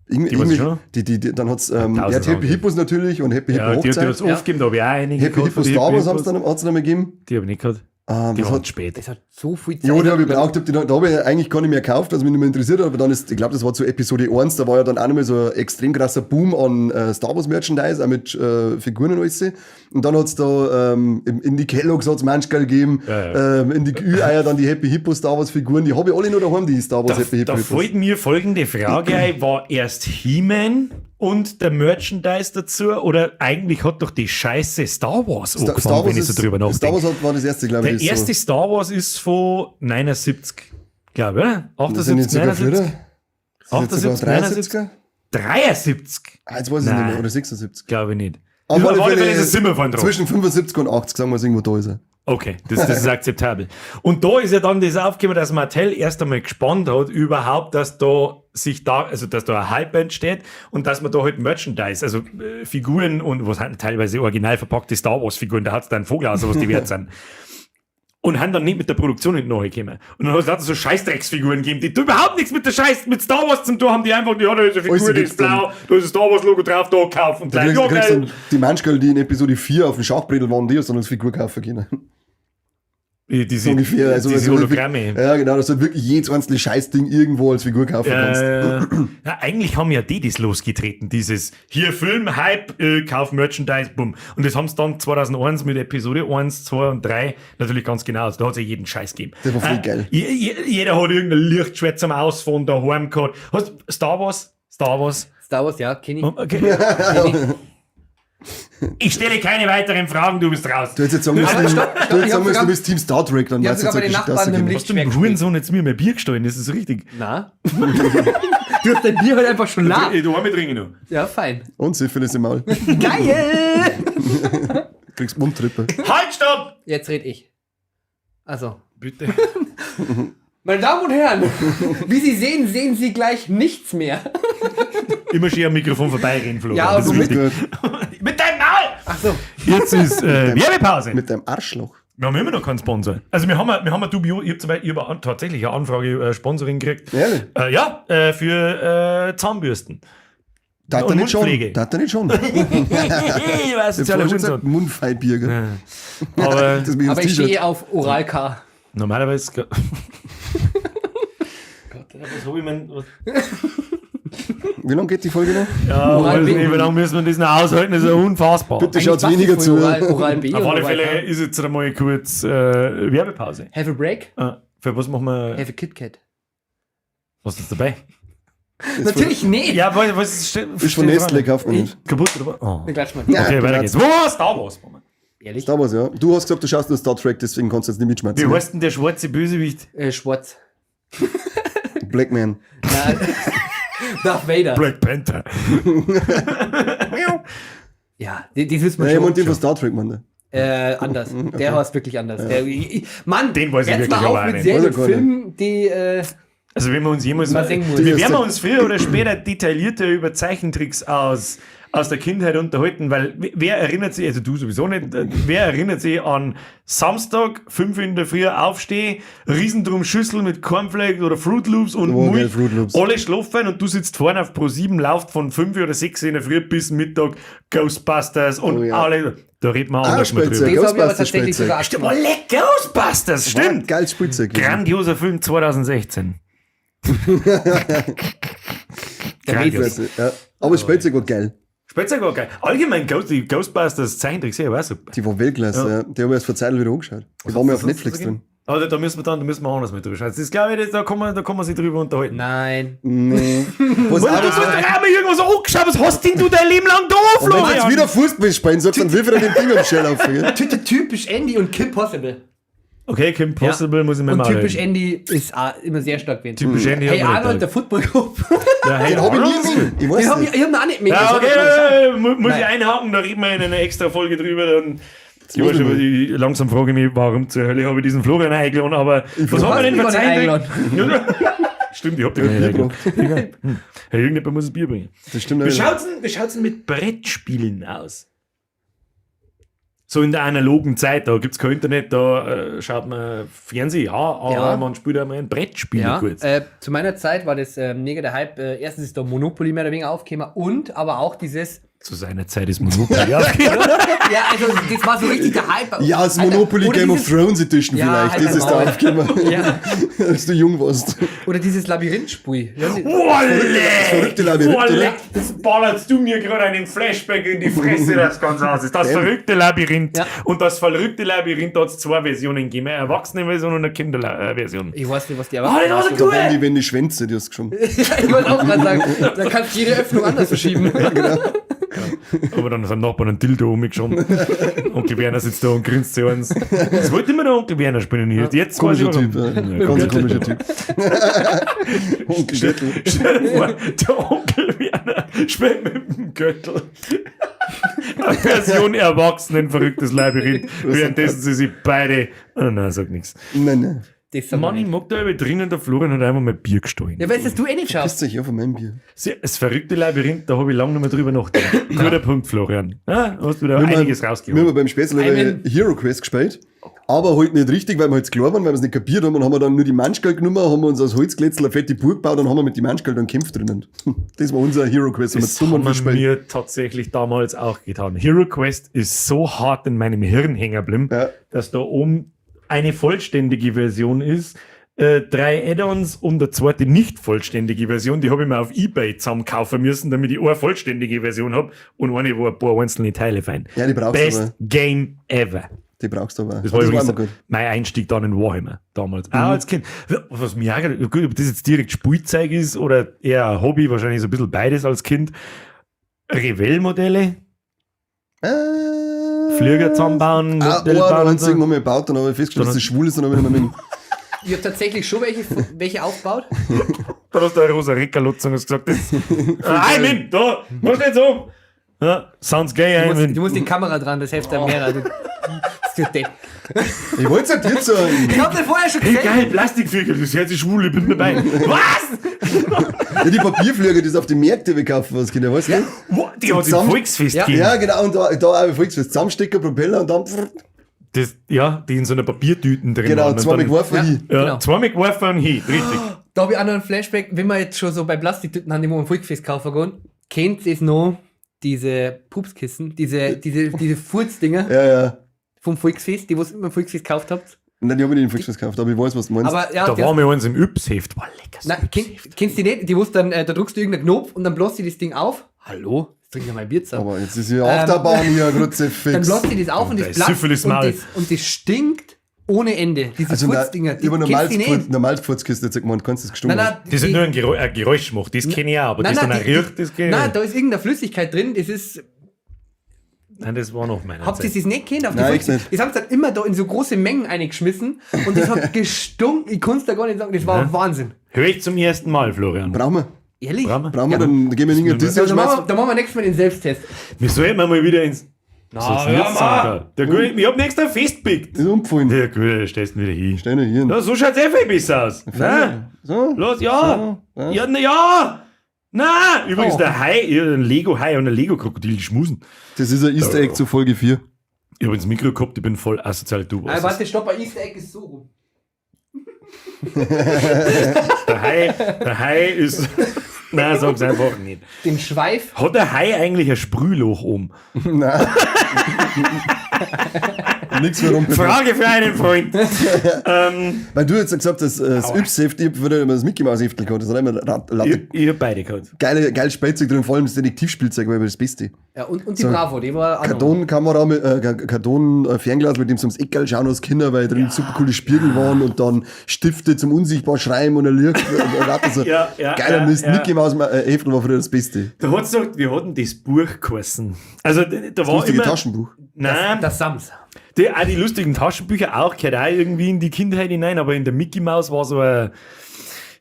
Die weiß ich schon. Dann hat's ja, Tausend Happy Hippos natürlich und Happy Ja, Hippo die Hochzeit. hat's aufgegeben, da habe ich auch einige Happy gehabt Hippo von die Star Happy Wars haben's Hippos. dann, hat's dann mal gegeben. Die habe ich nicht gehabt. Die Was waren hat, spät. Das hat So viel Zeit. Ja, die habe ich braucht, da habe ich eigentlich gar nicht mehr gekauft, was mich nicht mehr interessiert hat, aber dann ist, ich glaube, das war zu Episode 1, da war ja dann auch nochmal so ein extrem krasser Boom an Star Wars Merchandise, auch mit Figuren und alles. Und dann hat's da in die Kellogg's hat's manchmal gegeben, Ja, in die Ü-Eier dann die Happy Hippo Star Wars Figuren, die habe ich alle noch daheim, die Star Wars Da, Happy Hippo. da Hippos. fällt mir folgende Frage ein: War erst He-Man und der Merchandise dazu? Oder eigentlich hat doch die Scheiße Star Wars angefangen, Star Wars wenn ich so drüber nachdenke. Star Wars war das erste, glaube ich. Der das erste so. Star Wars ist von 79, glaube ich, oder? Sind 78, jetzt sogar 79, früher? Sind jetzt sogar 78, 73er? 73, Ah, jetzt weiß ich es nicht Nein. mehr, oder 76. glaube ich nicht. Auf Auf alle Fälle ist es Zimmer von drauf. Zwischen 75 und 80, sagen wir es irgendwo da ist er. Okay, das ist akzeptabel. Und da ist ja dann das aufgekommen, dass Mattel erst einmal gespannt hat, überhaupt, dass da sich da, also dass da ein Hype entsteht und dass man da halt Merchandise, also Figuren und was halt teilweise original verpackte Star Wars Figuren, da hat's da einen Vogel aus, was die wert sind. Und haben dann nicht mit der Produktion hinten nachgekommen. Und dann hat es lauter so Scheißdrecksfiguren gegeben, die überhaupt nichts mit der Scheiß, mit Star Wars zu tun haben, die einfach, ja, da ist eine Alles Figur, die gibt's ist blau, da ist ein Star Wars Logo drauf, da kaufen und Da gleich, kriegst, ja, kriegst geil. dann die Manschgirl, die in Episode 4 auf dem Schachbrettel waren, die hast dann als Figur kaufen können. Diese, So ungefähr. Also, diese also Hologramme. Ja, genau, dass du wirklich jedes einzelne Scheißding irgendwo als Figur kaufen kannst. Na, eigentlich haben ja die das losgetreten, dieses hier Film, Hype, Kauf Merchandise, bumm. Und das haben sie dann 2001 mit Episode 1, 2 und 3 natürlich ganz genau. Also da hat es ja jeden Scheiß gegeben. Das war voll geil. Jeder hat irgendein Lichtschwert zum Ausfahren daheim gehabt. Hast Star Wars? Star Wars? Star Wars, ja, kenn ich. Okay. Kenn ich. Ich stelle keine weiteren Fragen, du bist raus. Du hättest jetzt sagen Aber müssen, stopp, stopp, du hättest ich sagen hab müssen, sogar- du bist Team Star Trek, dann Ich hab weißt du sogar bei jetzt den auch Nachbarn mit dem Hast du dem Hurensohn jetzt mir mehr Bier gestohlen? Das ist richtig. Na? Du hast dein Bier heute einfach schon nach. Du hast trinken noch. Ja, fein. Und Syphilis im Maul. Geil! Kriegst Mundtrippe. Halt, stopp! Jetzt red ich. Also. Bitte. Meine Damen und Herren, wie Sie sehen, sehen Sie gleich nichts mehr. Immer schön am Mikrofon vorbeireden, Florian. Ja, das ist und wichtig. Gut. Mit deinem Maul! Ach so. Jetzt ist Werbepause. Mit deinem Arschloch. Wir haben immer noch keinen Sponsor. Also wir haben eine dubio, ich habe zum Beispiel, ich hab tatsächlich eine Anfrage Sponsoring gekriegt. Ehrlich? Ja, für Zahnbürsten. Da hat Und er nicht schon. Mundpflege. Da hat er nicht schon. Ich weiß, Ich sozialer hab vorhin schon gesagt, Hurensohn. Mundfeibier. Gell? Aber Das ist Aber ich T-Shirt. stehe auf Oral K. normalerweise. Gott, was hab ich mein, was, Wie lange geht die Folge noch? ja, Oral weiß B. nicht, wie lange müssen wir das noch aushalten? Das ist ja unfassbar. Bitte Eigentlich schaut passt weniger das zu. voll Oral B Auf und alle Oral Fälle K. ist jetzt einmal kurz Werbepause. Have a break, Für was machen wir? have a Kit Kat. Was ist dabei? Natürlich nicht. Ja, was ist, Ist von Nestle, kauft man nicht. Kaputt oder was? Oh. Dann klatsch mal. Ja. Okay, weiter geht's. Wo war Star Wars? Moment. Ehrlich? Star Wars, ja. Du hast gesagt, du schaust nur Star Trek, deswegen kannst du jetzt nicht mitschmerzen. Wie heißt denn der schwarze Bösewicht? Schwarz. Blackman. Nein. Darth Vader. Black Panther. Ja, die wissen wir Ja, ich schon. meinte den von Star Trek, Mann. Anders. Der heißt wirklich anders. Der, Mann, Den weiß ich jetzt wirklich mal aber auf auch mit nicht. Serien Weiß und ich gar nicht. Filmen, die Also wenn wir uns jemals... Mal sehen muss. Wir werden uns früher oder später detaillierter über Zeichentricks aus der Kindheit unterhalten, weil wer erinnert sich, also du sowieso nicht, wer erinnert sich an Samstag, 5 Uhr in der Früh aufstehen, Riesendrum Schüssel mit Cornflakes oder Fruit Loops und Oh, geil, Milch, Fruit Loops. alle schlafen und du sitzt vorne auf Pro 7, lauft von 5 Uhr oder 6 Uhr in der Früh bis Mittag Ghostbusters und Oh, ja. alle, da reden wir anders mal drüber. Spielzeug. das habe ich aber Ghostbusters tatsächlich Spielzeug. sogar Stimmt, gemacht. oh, leck, Ghostbusters, stimmt. Geiles Spielzeug. gewesen. Grandioser Film 2016. Der Grandios. Mädels. Ja. Aber das Spielzeug war geil. Spielzeug war geil. Allgemein die Ghostbusters Zeichentrickserie war super. Die war Weltklasse, ja. Die habe ich erst vor Zeit wieder angeschaut. Die war mir auf Netflix drin. Aber da müssen wir dann, da müssen wir anders mit drüber schauen. Das ist, glaube ich, da kann man sich drüber unterhalten. Nein. Nee. Was Und auch, du hast doch auch mal irgendwas angeschaut, was hast denn du dein Leben lang da, und wenn du jetzt Florian? wieder Fußball spielen sagst, dann wirf ich dir den Ding am Schell auf. Gell? Typisch Andy und Kim Possible. Okay, Kim Possible muss ich mir Und mal typisch reden. Andy ist auch immer sehr stark gewesen. Typisch Andy Hey hat man Arnold, nicht der Football Club. Ja, hey, Den hab ich nie Arnold. gesehen. Ich Den weiß hab ich, nicht. ich hab ihn auch nicht mehr Ja, gesehen. okay, muss ich Nein. einhaken, da reden wir in einer extra Folge drüber. Dann ich weiß schon, ich, langsam frage ich mich, warum zur Hölle habe ich diesen Florian eingeladen, aber was haben wir denn mich für gar nicht Zeichentrick? Stimmt, ich hab den gar nicht Bier eingeladen. Egal. Hey, irgendjemand muss ein Bier bringen. Das stimmt Wie nicht. schaut's denn mit Brettspielen aus? So in der analogen Zeit, da gibt's kein Internet, da schaut man Fernsehen, ja, aber Ja. man spielt auch mal ein Brettspiel Ja, kurz. zu meiner Zeit war das mega der Hype. Erstens ist da Monopoly mehr oder weniger aufgekommen und aber auch dieses Zu seiner Zeit ist Monopoly aufgekommen. Ja, also das war so richtig der Hype. Ja, das Alter, Monopoly oder Game of dieses- Thrones Edition Ja, vielleicht. halt Das ist da Maul. aufgekommen, Ja. als du jung warst. Oder dieses Labyrinth-Spiel. Ja, Wolle! Das verrückte Labyrinth, Wolle! oder? Das ballerst du mir gerade einen Flashback in die Fresse, das ganz aus ist. Das verrückte Labyrinth. Ja. Und das verrückte Labyrinth hat es zwei Versionen gegeben. Eine Erwachsenenversion und eine Kinderversion. Ich weiß nicht, was die Oh, das war so Da waren cool! die, wenn die Schwänze, die hast du geschoben. Ja, ich wollte auch gerade sagen, da kannst du jede Öffnung anders verschieben. Aber dann ist am Nachbarn ein Dildo umgeschoben. Onkel Werner sitzt da und grinst zu uns. Das wollte immer der Onkel Werner spielen. Hier. Jetzt weiß ich Komischer Typ, warum. ja. Ja, Ganz ein Gürtel. komischer Typ. Onkel Göttl. Stell dir vor, der Onkel Werner spielt mit dem Gürtel. Eine Version Erwachsenen, verrücktes Labyrinth. Währenddessen sie sich beide. Oh nein, sag nichts. Nein, nein. Das haben wir Mann, ich nicht. mag da über drinnen, der Florian hat einmal mein Bier gestohlen. Ja, weißt du, dass du eh nicht schaust. Pisst euch ja von meinem Bier. Das verrückte Labyrinth, da habe ich lange nicht mehr drüber nachgedacht. Guter Punkt, Florian. Ja, hast wieder Wir haben- einiges Wir rausgeholt. haben beim Spätzle Amen. Hero Quest gespielt. Aber halt nicht richtig, weil wir halt zu klein waren, weil wir es nicht kapiert haben. Und haben wir dann nur die Manschgeld genommen, haben wir uns aus Holzglätzl eine fette Burg gebaut und haben wir mit die Manschgeld dann gekämpft drinnen. Das war unser Hero Quest. Das haben wir haben dumm gespielt. wir tatsächlich damals auch getan. Hero Quest ist so hart in meinem Hirn hängen geblieben, Ja. dass da oben eine vollständige Version ist, drei Add-ons und eine zweite nicht vollständige Version. Die habe ich mir auf Ebay zusammenkaufen müssen, damit ich eine vollständige Version habe und eine, wo ein paar einzelne Teile fein. Ja, die brauchst du Best aber. Game ever. Die brauchst du aber. Das war übrigens immer gut. mein Einstieg dann in Warhammer damals. Auch als Kind. Was mich ärgert, gut, ob das jetzt direkt Spielzeug ist oder eher ein Hobby, wahrscheinlich so ein bisschen beides als Kind. Revell-Modelle, Flieger zusammenbauen, Ah, Modelle einen bauen und einzigen so. haben wir gebaut, dann habe ich festgestellt, dass das schwul ist, dann habe ich nicht mehr mit. Ich habe tatsächlich schon welche aufgebaut. Dann hast du eine rosa Reckerlutz und hast gesagt, das, I'm in, da, mach nicht so. Ja, sounds gay, Du I'm musst, in. du musst die Kamera dran, das hilft einem mehr. Das tut depp. Ich wollte es ja dir sagen. Ich hab das vorher schon Hey, gesehen. geil, Plastikflieger, das hört sich schwul, ich bin dabei. Was? Ja, die Papierflieger, die es auf die Märkte gekauft hast, Kinder, weißt du? Wo? Die hat im Zusammen- Volksfest Ja. gegeben. Ja, genau, und da auch Volksfest. Zusammenstecker, Propeller und dann. Das, ja, die in so einer Papiertüten drin Genau, waren. Und zweimal dann- geworfen Ja. hin. Ja, Genau. zweimal geworfen und hin, richtig. Da habe ich auch noch einen Flashback, wenn wir jetzt schon so bei Plastiktüten haben, die wir im Volksfest kaufen gehen. Kennt ihr es noch? Diese Pupskissen, diese Furzdinger Ja, ja. vom Volksfest, die was ihr immer im Volksfest gekauft habt. Nein, die habe ich nicht im Volksfest gekauft, aber ich weiß, was du meinst. Aber ja, Da die- waren wir uns im Yps-Heft. War lecker. Na, kennst du die nicht? Die wussten dann, da drückst du irgendeinen Knopf und dann bläst sie das Ding auf. Hallo? Jetzt trink ich mal ein Bier zusammen. Aber jetzt ist hier Achterbahn hier, Kruzifix. Dann bläst sie das auf und Da das ist platzt Syphilis und Maul. das stinkt ohne Ende. Diese Also, na, Furzdinger. Die über kennst du die nicht? Normalfurzkiste jetzt gemeint, kannst du das gestunken Nein, nein, Das ist die- nur ein Geräusch macht, das kenne ich auch, aber Nein, das nein, dann auch die- riecht, das kenne ich Nein, nicht. da ist irgendeine Flüssigkeit drin, das ist. Nein, das war noch meiner Habt ihr Zeit. das nicht kennt? Auf die Nein, Volks- ich nicht. Das haben sie dann immer da in so große Mengen eingeschmissen und das hat gestunken. Ich konnte es da gar nicht sagen. Das war Wahnsinn. Hör ich zum ersten Mal, Florian. Brauchen wir. Ehrlich? Brauchen wir? Brauchen wir, dann gehen wir in irgendein Disney Ja, und dann, machen schmeißen. wir, dann machen wir nächstes Mal den Selbsttest. Wir sollten mal wieder ins. Na, hör mal! Der Gute, ich hab nächstes festpickt. Ist umgefallen. Der Gute, stellst du wieder hin. Stell dich hier. Na, so schaut's eh viel besser aus. Na, So. los, ja! So, ja. Ja, na ja! Na! Übrigens, Oh. der Hai, ich hab ein Lego-Hai und ein Lego-Krokodil, die schmusen. Das ist ein Easter Egg zu Folge 4. Ich hab ins Mikro gehabt, ich bin voll asozial, du warst es. Warte, stopp, bei Easter Egg ist so rum. Der Hai ist. Nein, sag's einfach nicht. Den Schweif. Hat der Hai eigentlich ein Sprühloch oben? Nein. Nichts mehr rum. Frage für einen Freund. Weil du jetzt gesagt hast, das Yps-Heft, ich hab früher immer das Mickey Mouse Heftel gehabt. Das hat immer lauter Ich hab beide gehabt. geile Spielzeug drin, vor allem das Detektivspielzeug war immer das Beste. Ja, und die So. Bravo, die war auch noch. Kartonkamera mit, Karton, Fernglas, mit dem sie ums Eckerl schauen als Kinder, weil drin super coole Spiegel waren und dann Stifte zum unsichtbar schreiben und ein Licht und lauter so. Ja, ja, Geiler ja, Mist. ja. Mickey Mouse Heftel war früher das Beste. Da hat's doch, wir hatten das Buch geheißen. Also, da war Lustige immer. Taschenbuch. Nein, Das Sams. auch die lustigen Taschenbücher auch, gehört auch irgendwie in die Kindheit hinein, aber in der Mickey Mouse war so ein.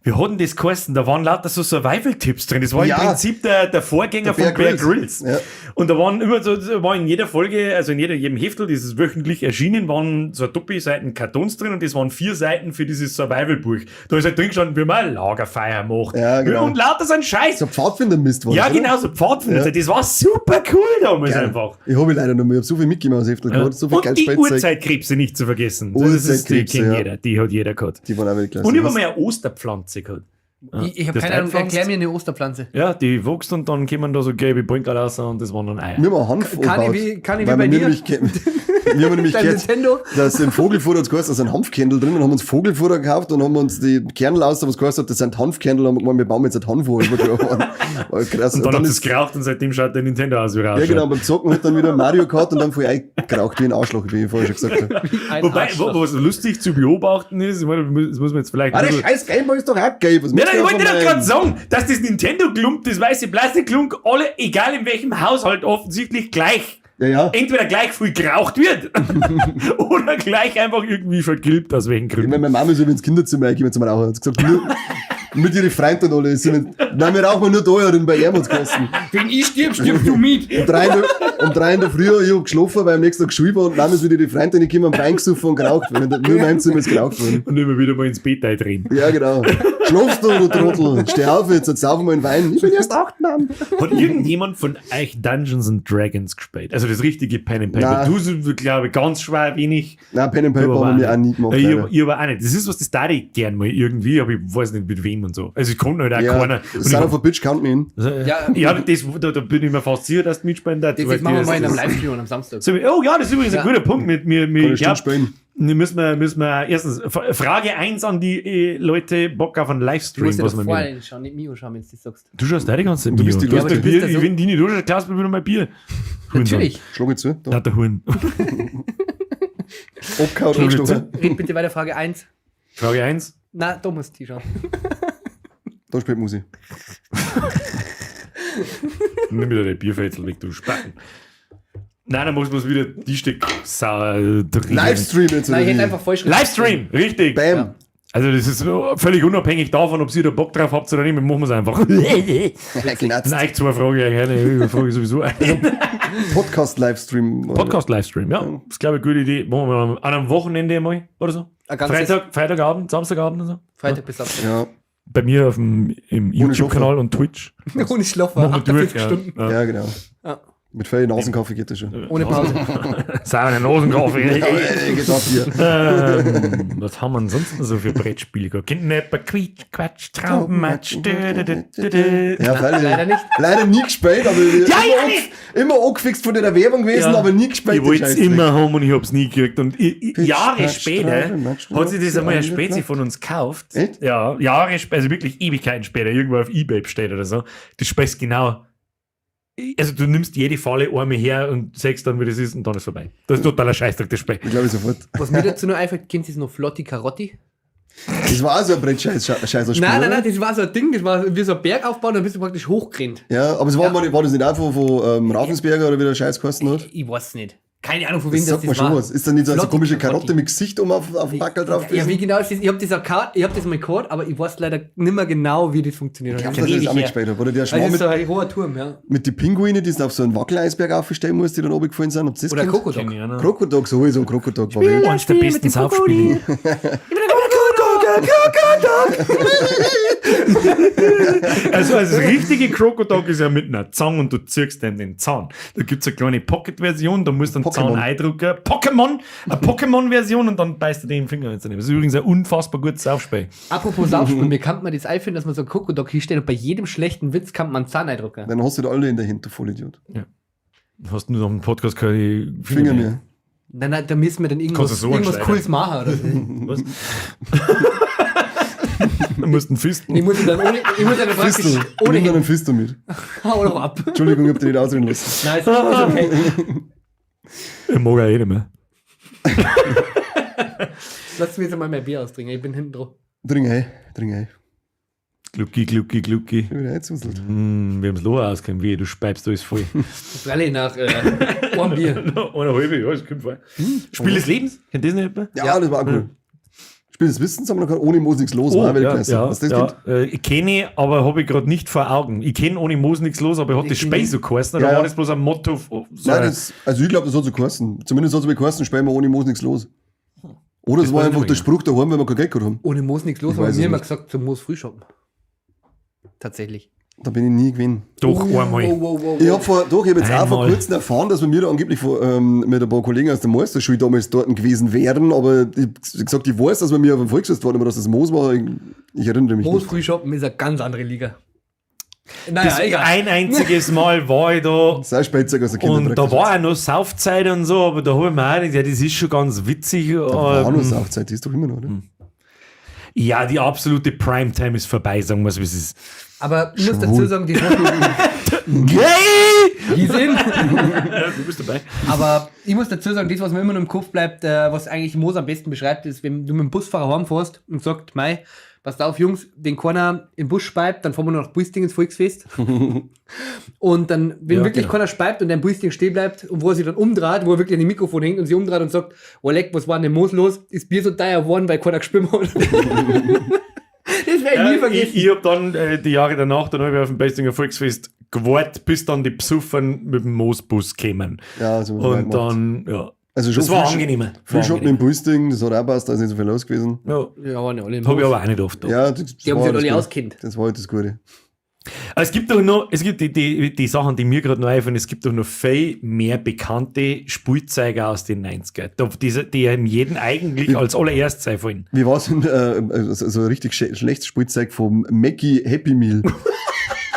Wir hatten das geheißen, da waren lauter so Survival-Tipps drin. Das war Ja. im Prinzip der Vorgänger Der von Bear Bear Grylls. Grylls. Ja. Und da waren immer so, so war in jeder Folge, also in jedem Heftel, dieses wöchentlich erschienen, waren so Doppelseiten Kartons drin und das waren 4 Seiten für dieses Survival-Buch. Da ist halt drin gestanden, wie man ein Lagerfeuer macht. Ja, genau. Und lauter so ein Scheiß. So Pfadfindermist war ja, das, oder? genau, so Pfadfinder. Ja. Das war super cool damals Geil. einfach. Ich habe leider noch mehr. Ich habe so viel Mickey Mouse Heftel gehabt, so viel Und geil die Spielzeug. Urzeitkrebse nicht zu vergessen. Das ist, die Urzeitkrebse, kennt ja. jeder, die hat jeder gehabt. Die waren auch Weltklasse. Und ich habe Was? mal eine Osterpflanze gehabt. Ich habe Das keine Ahnung, einpflanzt? erklär mir eine Osterpflanze. Ja, die wächst und dann kommen da so gelbe Brinkerl raus und das waren dann Eier. Wir haben einen Hanf Kann ich angebaut, wie weil bei wir dir? nämlich wir haben nämlich Dein gehört, Nintendo? dass im Vogelfutter hat's geheißen, da sind Hanfkernel drin und haben uns Vogelfutter gekauft und haben uns die Kernel aus, was geheißen hat, das sind Hanfkernel, und haben gemeint, wir bauen jetzt ein Hanf an. War krass. Und dann hat ist es geraucht und seitdem schaut der Nintendo aus wie Ja, raus. genau, beim Zocken hat dann wieder Mario Kart und dann voll eingeraucht wie ein Arschloch, wie ich vorher schon gesagt habe. Ein Wobei, Arschloch. was lustig zu beobachten ist, ich meine, das muss man jetzt vielleicht. Ah, der ein bisschen- scheiß Gameboy ist doch auch gelb. Was Nein, möchtest nein, ich du wollte von doch meinem- gerade sagen, dass das Nintendo-Klump, das weiße Plastikklump, alle, egal in welchem Haushalt, offensichtlich gleich, Ja, ja. entweder gleich viel geraucht wird oder gleich einfach irgendwie vergilbt, aus welchen Ich Gründen. meine, meine Mama ist übrigens ins Kinderzimmer reingekommen zum Rauchen. Hat gesagt, nur, mit ihren Freunden und alle. Sind, nein, wir rauchen nur da herin, bei ihm hat's gegessen. Wenn ich stirb, stirbst du mit. Um drei in der Früh, ich hab geschlafen, weil am nächsten Tag Schule war und dann ist wieder die Freundin gekommen, haben Wein gesoffen und geraucht. Weil nur in meinem Zimmer ist geraucht worden. Und immer wieder mal ins Bett eindrehen. Ja, genau. Schlafst du, du Trottel? Steh auf jetzt, jetzt saufen wir einen Wein. Ich bin erst 8, Mann. Hat irgendjemand von euch Dungeons and Dragons gespielt? Also das richtige Pen and Paper. Nein. Du, glaube ich, ganz schwer wenig. Nein, Pen and Paper Du aber haben wir auch nicht. nie gemacht. Ja, leider. ich aber auch nicht. Das ist was, das darf ich gern mal irgendwie, aber ich weiß nicht mit wem und so. Also ich konnte halt auch Ja, keiner. Und ich Son of a Bitch count me in. Ja. Ja, das, da bin ich mir fast sicher, dass du mitspielen darfst. Das machen wir mal in einem Livestream am Samstag. So, oh ja, das ist übrigens Ja. ein guter Punkt mit mir. Kann Mit, ich ja, stimmt spielen. ne, müssen wir erstens, Frage 1 an die Leute, Bock auf einen Du Livestream, musst ja was doch wir vorher mit. schauen, nicht Mio schauen, wenn du das sagst. Du schaust da die ganze Zeit Du bist Mio. die Du hast Ja, aber ein du bist Bier, ja so- ich wenn die nicht durchschaust, klaust mir wieder mein Bier. Hurensohn. Natürlich. Schlag ich zu. Da. Lauter Huren. Abgehauen, Schlag ich angestochen. Red bitte weiter Frage 1. Frage 1. Na, da musst du schauen. Da spielt Musik. Nimm wieder den Bierfetzel weg, du Spacken. Nein, dann muss man wieder die Stück sauer drehen. Livestream jetzt, Nein, oder ich hätte wie? einfach falsch Livestream, richtig. Bam. Ja. Also das ist völlig unabhängig davon, ob ihr da Bock drauf habt oder nicht, wir machen es einfach. Knatzt. Nein, zwei Fragen, eine Frage sowieso. Podcast-Livestream. Podcast-Livestream, ja. Das ist, glaube ich, eine gute Idee. Machen wir mal an einem Wochenende mal oder so. Ein ganzes- Freitagabend, Samstagabend und so. Freitag bis Samstag. Ja, Bei mir auf dem im YouTube-Kanal und Twitch. Ohne Schlafen, Machen wir durch. 48 Stunden. Ja. ja, genau. Ja. Mit völlig Nasenkaffee geht das schon. Ohne Pause. Saure Nasenkaffee. Ja, ey, geht ab hier. Was haben wir ansonsten so für Brettspiele gehabt? Knäpper, Quietsch, Quatsch, Traubenmatsch. Dü, dü, dü, dü, dü. Ja, freilich. Leider nicht. Leider nie gespielt, aber Ja, immer, ja, nicht. immer angefixt von der Werbung gewesen, Ja. aber nie gespielt. Ich den wollte es Scheißdreck. immer haben und ich hab's nie gekriegt. Und Pitch, Jahre Patch, später Traubenmatsch, hat sich das einmal ein Traubenmatsch. Spezi von uns gekauft. Echt? Ja, Jahre später, also wirklich Ewigkeiten später, irgendwo auf Ebay bestellt oder so. Das spielst genau. Also du nimmst jede Falle einmal her und sagst dann, wie das ist und dann ist vorbei. Das ist totaler Scheißdreck, das Spiel. Ich glaube sofort. Was mir dazu noch einfällt, kennt ihr es noch Flotti Carotti? Das war auch so ein Brettscheiß, Scheiß Nein, nein, nein, das war so ein Ding, das war wie so ein Berg aufbauen, dann bist du praktisch hochgerannt. Ja, aber es war, war das nicht auch von Ravensberger oder wie der Scheiß geheißen hat? Ich weiß nicht. Keine Ahnung, von wem Das das, sagt das mir schon war. was. Ist da nicht so eine Flotti komische Carotti. Karotte mit Gesicht um auf dem Backel drauf Ja, wie gewesen? genau ist das? Ich hab das auch gehabt, ich hab das mal gehört, aber ich weiß leider nicht mehr genau, wie das funktioniert. Ich hat. glaube, dass ich das auch Ewig nicht her. gespielt habe. Oder der Also Schwarm das ist mit, so ein hoher Turm, ja. mit den Pinguinen, die sind auf so einen Wackeleisberg aufstellen muss, die dann oben gefallen sind. Habt ihr das Oder kennt? Krokodok. Krokodok, sowieso, Krokodok war wild. Eins der besten Saufspiele. Also das richtige Krokodok ist ja mit einer Zange und du ziehst dem den Zahn. Da gibt es eine kleine Pocket-Version, da musst du einen Pokémon. Zahn eindrucken. Pokémon! Eine Pokémon-Version und dann beißt du den Finger ins. Das ist übrigens ein unfassbar gutes Saufspiel. Apropos Saufspiel, mir kann man das einführen, dass man so ein Krokodok hinstellt und bei jedem schlechten Witz kann man einen Zahn eindrucken. Dann hast du da alle in der Hand, du Vollidiot. Du hast nur noch einen Podcast keine Finger mehr. Nein, nein, da müssen wir dann Kannst irgendwas, du so irgendwas anschneiden. Cooles machen. Oder so. Was? Da musst du einen Fisten. Ich muss dann ohne, ich muss dann praktisch Fistel. ohne Nimm dann einen Fistel mit. Hau doch ab. Entschuldigung, ich hab dich nicht ausreden lassen. Nein, ist okay. Ich mag auch eh nicht mehr. Lass mich jetzt einmal mein Bier austrinken, ich bin hinten drauf. Trink ein, trink ein. Glucki, glucki, glucki. Ich bin wieder einzuselt. Wir haben's Loch ausgekommen, wie du speibst alles voll. Freilich nach einem Bier. Eine halbe, ja, das kommt vor. Spiel des Lebens? Kennt das nicht jemand? Ja, das war auch cool. Spiel des Wissens haben wir noch gehabt, ohne Moos nichts los, war Oh, ja, Weltklasse. ja, Was das ja. gibt? Ich kenne ich, aber habe ich gerade nicht vor Augen. Ich kenne ohne Moos nichts los, aber hat das Ich Spiel so geheißen oder Ja, ja. war das bloß ein Motto? So Nein, das, also ich glaube, das hat so geheißen. Zumindest hat es mir geheißen, spielen wir ohne Moos nichts los. Oder es Das war weiß ich einfach nicht der mehr. Spruch daheim, wenn wir kein Geld gehabt haben. Ohne Moos nichts los, Ich aber weiß mir es immer nicht. gesagt, zum Moos früh shoppen. Tatsächlich. Da bin ich nie gewesen. Doch, einmal. Oh, wow, wow, Ich hab vor, doch, ich hab jetzt auch vor Einmal. kurzem erfahren, dass wir mir da angeblich vor, mit ein paar Kollegen aus der Meisterschule damals dort gewesen wären, aber ich hab gesagt, ich weiß, dass wir mir auf dem Volksfest waren, aber dass das Moos war, ich erinnere mich Moos nicht. Frühschoppen ist eine ganz andere Liga. Naja, Das egal. ein einziges Mal war ich da. Das ist auch Spielzeug aus der Kinder Und da war auch noch Saufzeit und so, aber da habe ich mir auch gedacht, ja, das ist schon ganz witzig. Da war noch Saufzeit, die ist doch immer noch, oder? Ja, die absolute Primetime ist vorbei, sagen wir es, wie es ist. Aber ich muss dazu sagen, die Gay! die sind. Du bist dabei. Aber ich muss dazu sagen, das, was mir immer noch im Kopf bleibt, was eigentlich Moos am besten beschreibt, ist, wenn du mit dem Busfahrer heimfährst und sagt, mei, passt auf, Jungs, den keiner im Bus speibt, dann fahren wir nur nach Buisting ins Volksfest. Und dann, wenn Ja, wirklich genau. keiner speibt und der Buisting stehen bleibt und wo er sich dann umdreht, wo er wirklich an dem Mikrofon hängt und sich umdreht und sagt, oh leck, was war denn im Moos los? Ist Bier so teuer geworden, weil keiner gespielt hat. Das werde ich nie Ja, vergessen. ich habe dann die Jahre danach, dann habe ich auf dem Bestinger Volksfest gewartet, bis dann die Psuffern mit dem Moosbus kämen. Ja, so Und dann, ja. Also schon Das war früh- angenehmer. War Frühschoppen im angenehmer. Buisting, das hat auch passt, da ist nicht so viel los gewesen. Ja, Ja, waren ja alle im habe ich Moos. aber auch nicht oft da. Ja, das Die haben war sich das alle Gute. auskennt. Das war halt das Gute. Aber es gibt doch noch, es gibt die Sachen, die mir gerade noch einfallen, es gibt doch noch viel mehr bekannte Spielzeuge aus den 90ern, da, die einem jeden eigentlich als allererstes einfallen. Wie war's denn, so ein richtig schlechtes Spielzeug vom Mackie Happy Meal?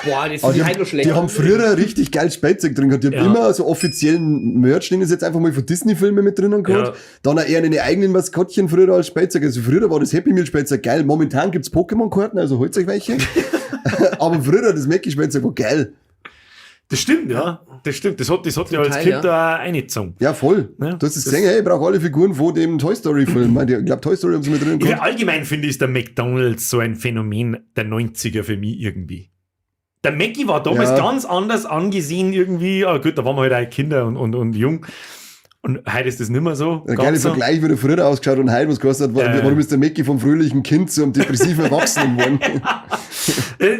Boah, das Aber ist die, halt haben, noch schlecht. die haben früher richtig geil Spielzeug drin gehabt. Die haben Ja. immer so offiziellen Merch, den es jetzt einfach mal von Disney-Filmen mit drinnen gehabt. Ja. Dann auch eher eine eigenen Maskottchen früher als Spielzeug. Also früher war das Happy Meal Spielzeug geil. Momentan gibt's Pokémon-Karten, also holt euch welche. Aber früher das Mackie-Spielzeug war geil. Das stimmt, ja. Das stimmt. Das hat ja als Teil, Kind ja. da auch reingezogen. Ja, voll. Ja. Du hast es gesehen, hey, ich brauche alle Figuren von dem Toy Story-Film. Ich glaube, Toy Story haben sie mit drinnen Ja, gehabt. allgemein finde ich, ist der McDonald's so ein Phänomen der 90er für mich irgendwie. Der Mackie war damals Ja. ganz anders angesehen irgendwie. Ah, gut, da waren wir halt auch Kinder und jung. Und heute ist das nicht mehr so. Der ganz geile so. Vergleich, wie der früher ausgeschaut und heute was gekostet hat. Warum ist der Mackie vom fröhlichen Kind zum depressiven Erwachsenen geworden?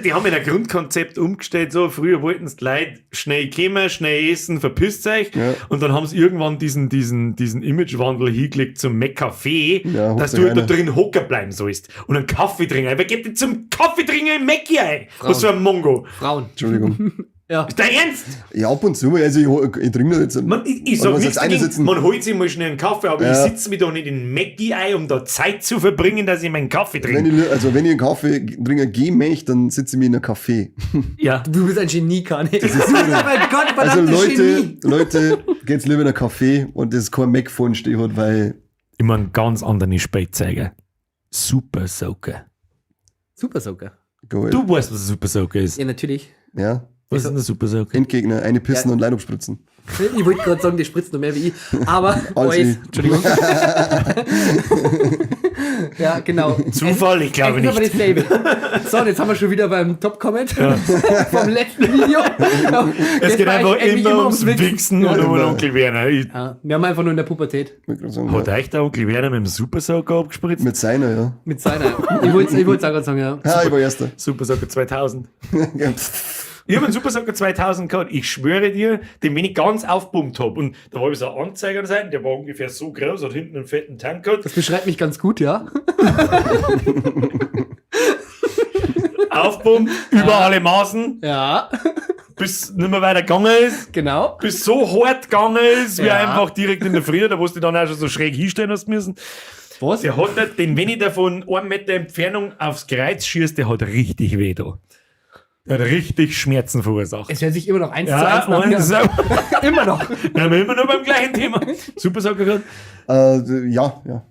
Die haben ja ein Grundkonzept umgestellt. So, früher wollten es die Leute schnell kommen, schnell essen, verpisst euch. Ja. Und dann haben sie irgendwann diesen Imagewandel hingelegt zum McCafé, Ja, hockt dass sich du halt da einer. drin hocker bleiben sollst und einen Kaffee trinken. Wer geht denn zum Kaffee trinken im Mackie ein? Was für ein Mongo. Frauen. Entschuldigung. Ja. Ist dein Ernst? Ja, ab und zu mal. Also ich trinke da jetzt. Man, ich sag Und was nichts jetzt dagegen. einsitzen. Man holt sich mal schnell einen Kaffee, aber Ja. ich sitze mir doch nicht in Mackie ein, um da Zeit zu verbringen, dass ich meinen Kaffee Wenn trinke. ich, also wenn ich einen Kaffee trinken gehen möchte, dann sitze ich mir in einem Café. Ja. Du bist ein Genie, Kani. Du bist mein Gott, Also verdammtes Leute, Genie. Leute, geht's lieber in ein Café und das kein Mac vorne stehen hat, weil Immer einen ganz anderen Spätzeiger. Super Soaker. Super Soaker. geil. Du weißt, was ein Super Soaker ist. Ja, natürlich. Ja, Was ist denn ein Super Soaker? Endgegner, eine pissen Ja. und Leid abspritzen. Ich wollte gerade sagen, die spritzt noch mehr wie ich. Aber Als alles. ich. Entschuldigung. Ja, genau. Zufall? Ich glaube Es ist aber nicht. dasselbe. So, und jetzt haben wir schon wieder beim Top-Comment vom letzten Video. Es geht einfach immer ums Wichsen und um den Onkel Werner. Ich, Ja, wir haben einfach nur in der Pubertät. Wollte gerade sagen, hat ja. euch der Onkel Werner mit dem Super Soaker abgespritzt? Mit seiner, ja. Mit seiner. Ich wollte es auch gerade sagen, ja. Ah, ich war Erster. Super Soaker 2000. Ich habe einen Super Soaker 2000 gehabt. Ich schwöre dir, den, wenn ich ganz aufpumpt habe. Und da war ich so ein Anzeiger an der Seite, der war ungefähr so groß, hat hinten einen fetten Tank gehabt. Das beschreibt mich ganz gut, ja. Aufpumpt, über alle Maßen, Ja, bis nicht mehr weiter gegangen ist. genau. Bis so hart gegangen ist, wie Ja. einfach direkt in der Früh, da wo du dich dann auch schon so schräg hinstellen hast müssen. Was? Der hat nicht, den, wenn ich da von einem Meter Entfernung aufs Kreuz schießt, der hat richtig weh da. Der hat richtig Schmerzen verursacht. Es hört sich immer noch eins zu Ja, eins nach und mir. so, Immer noch. wir haben immer noch beim gleichen Thema. Super Soaker gehabt. Ja, ja.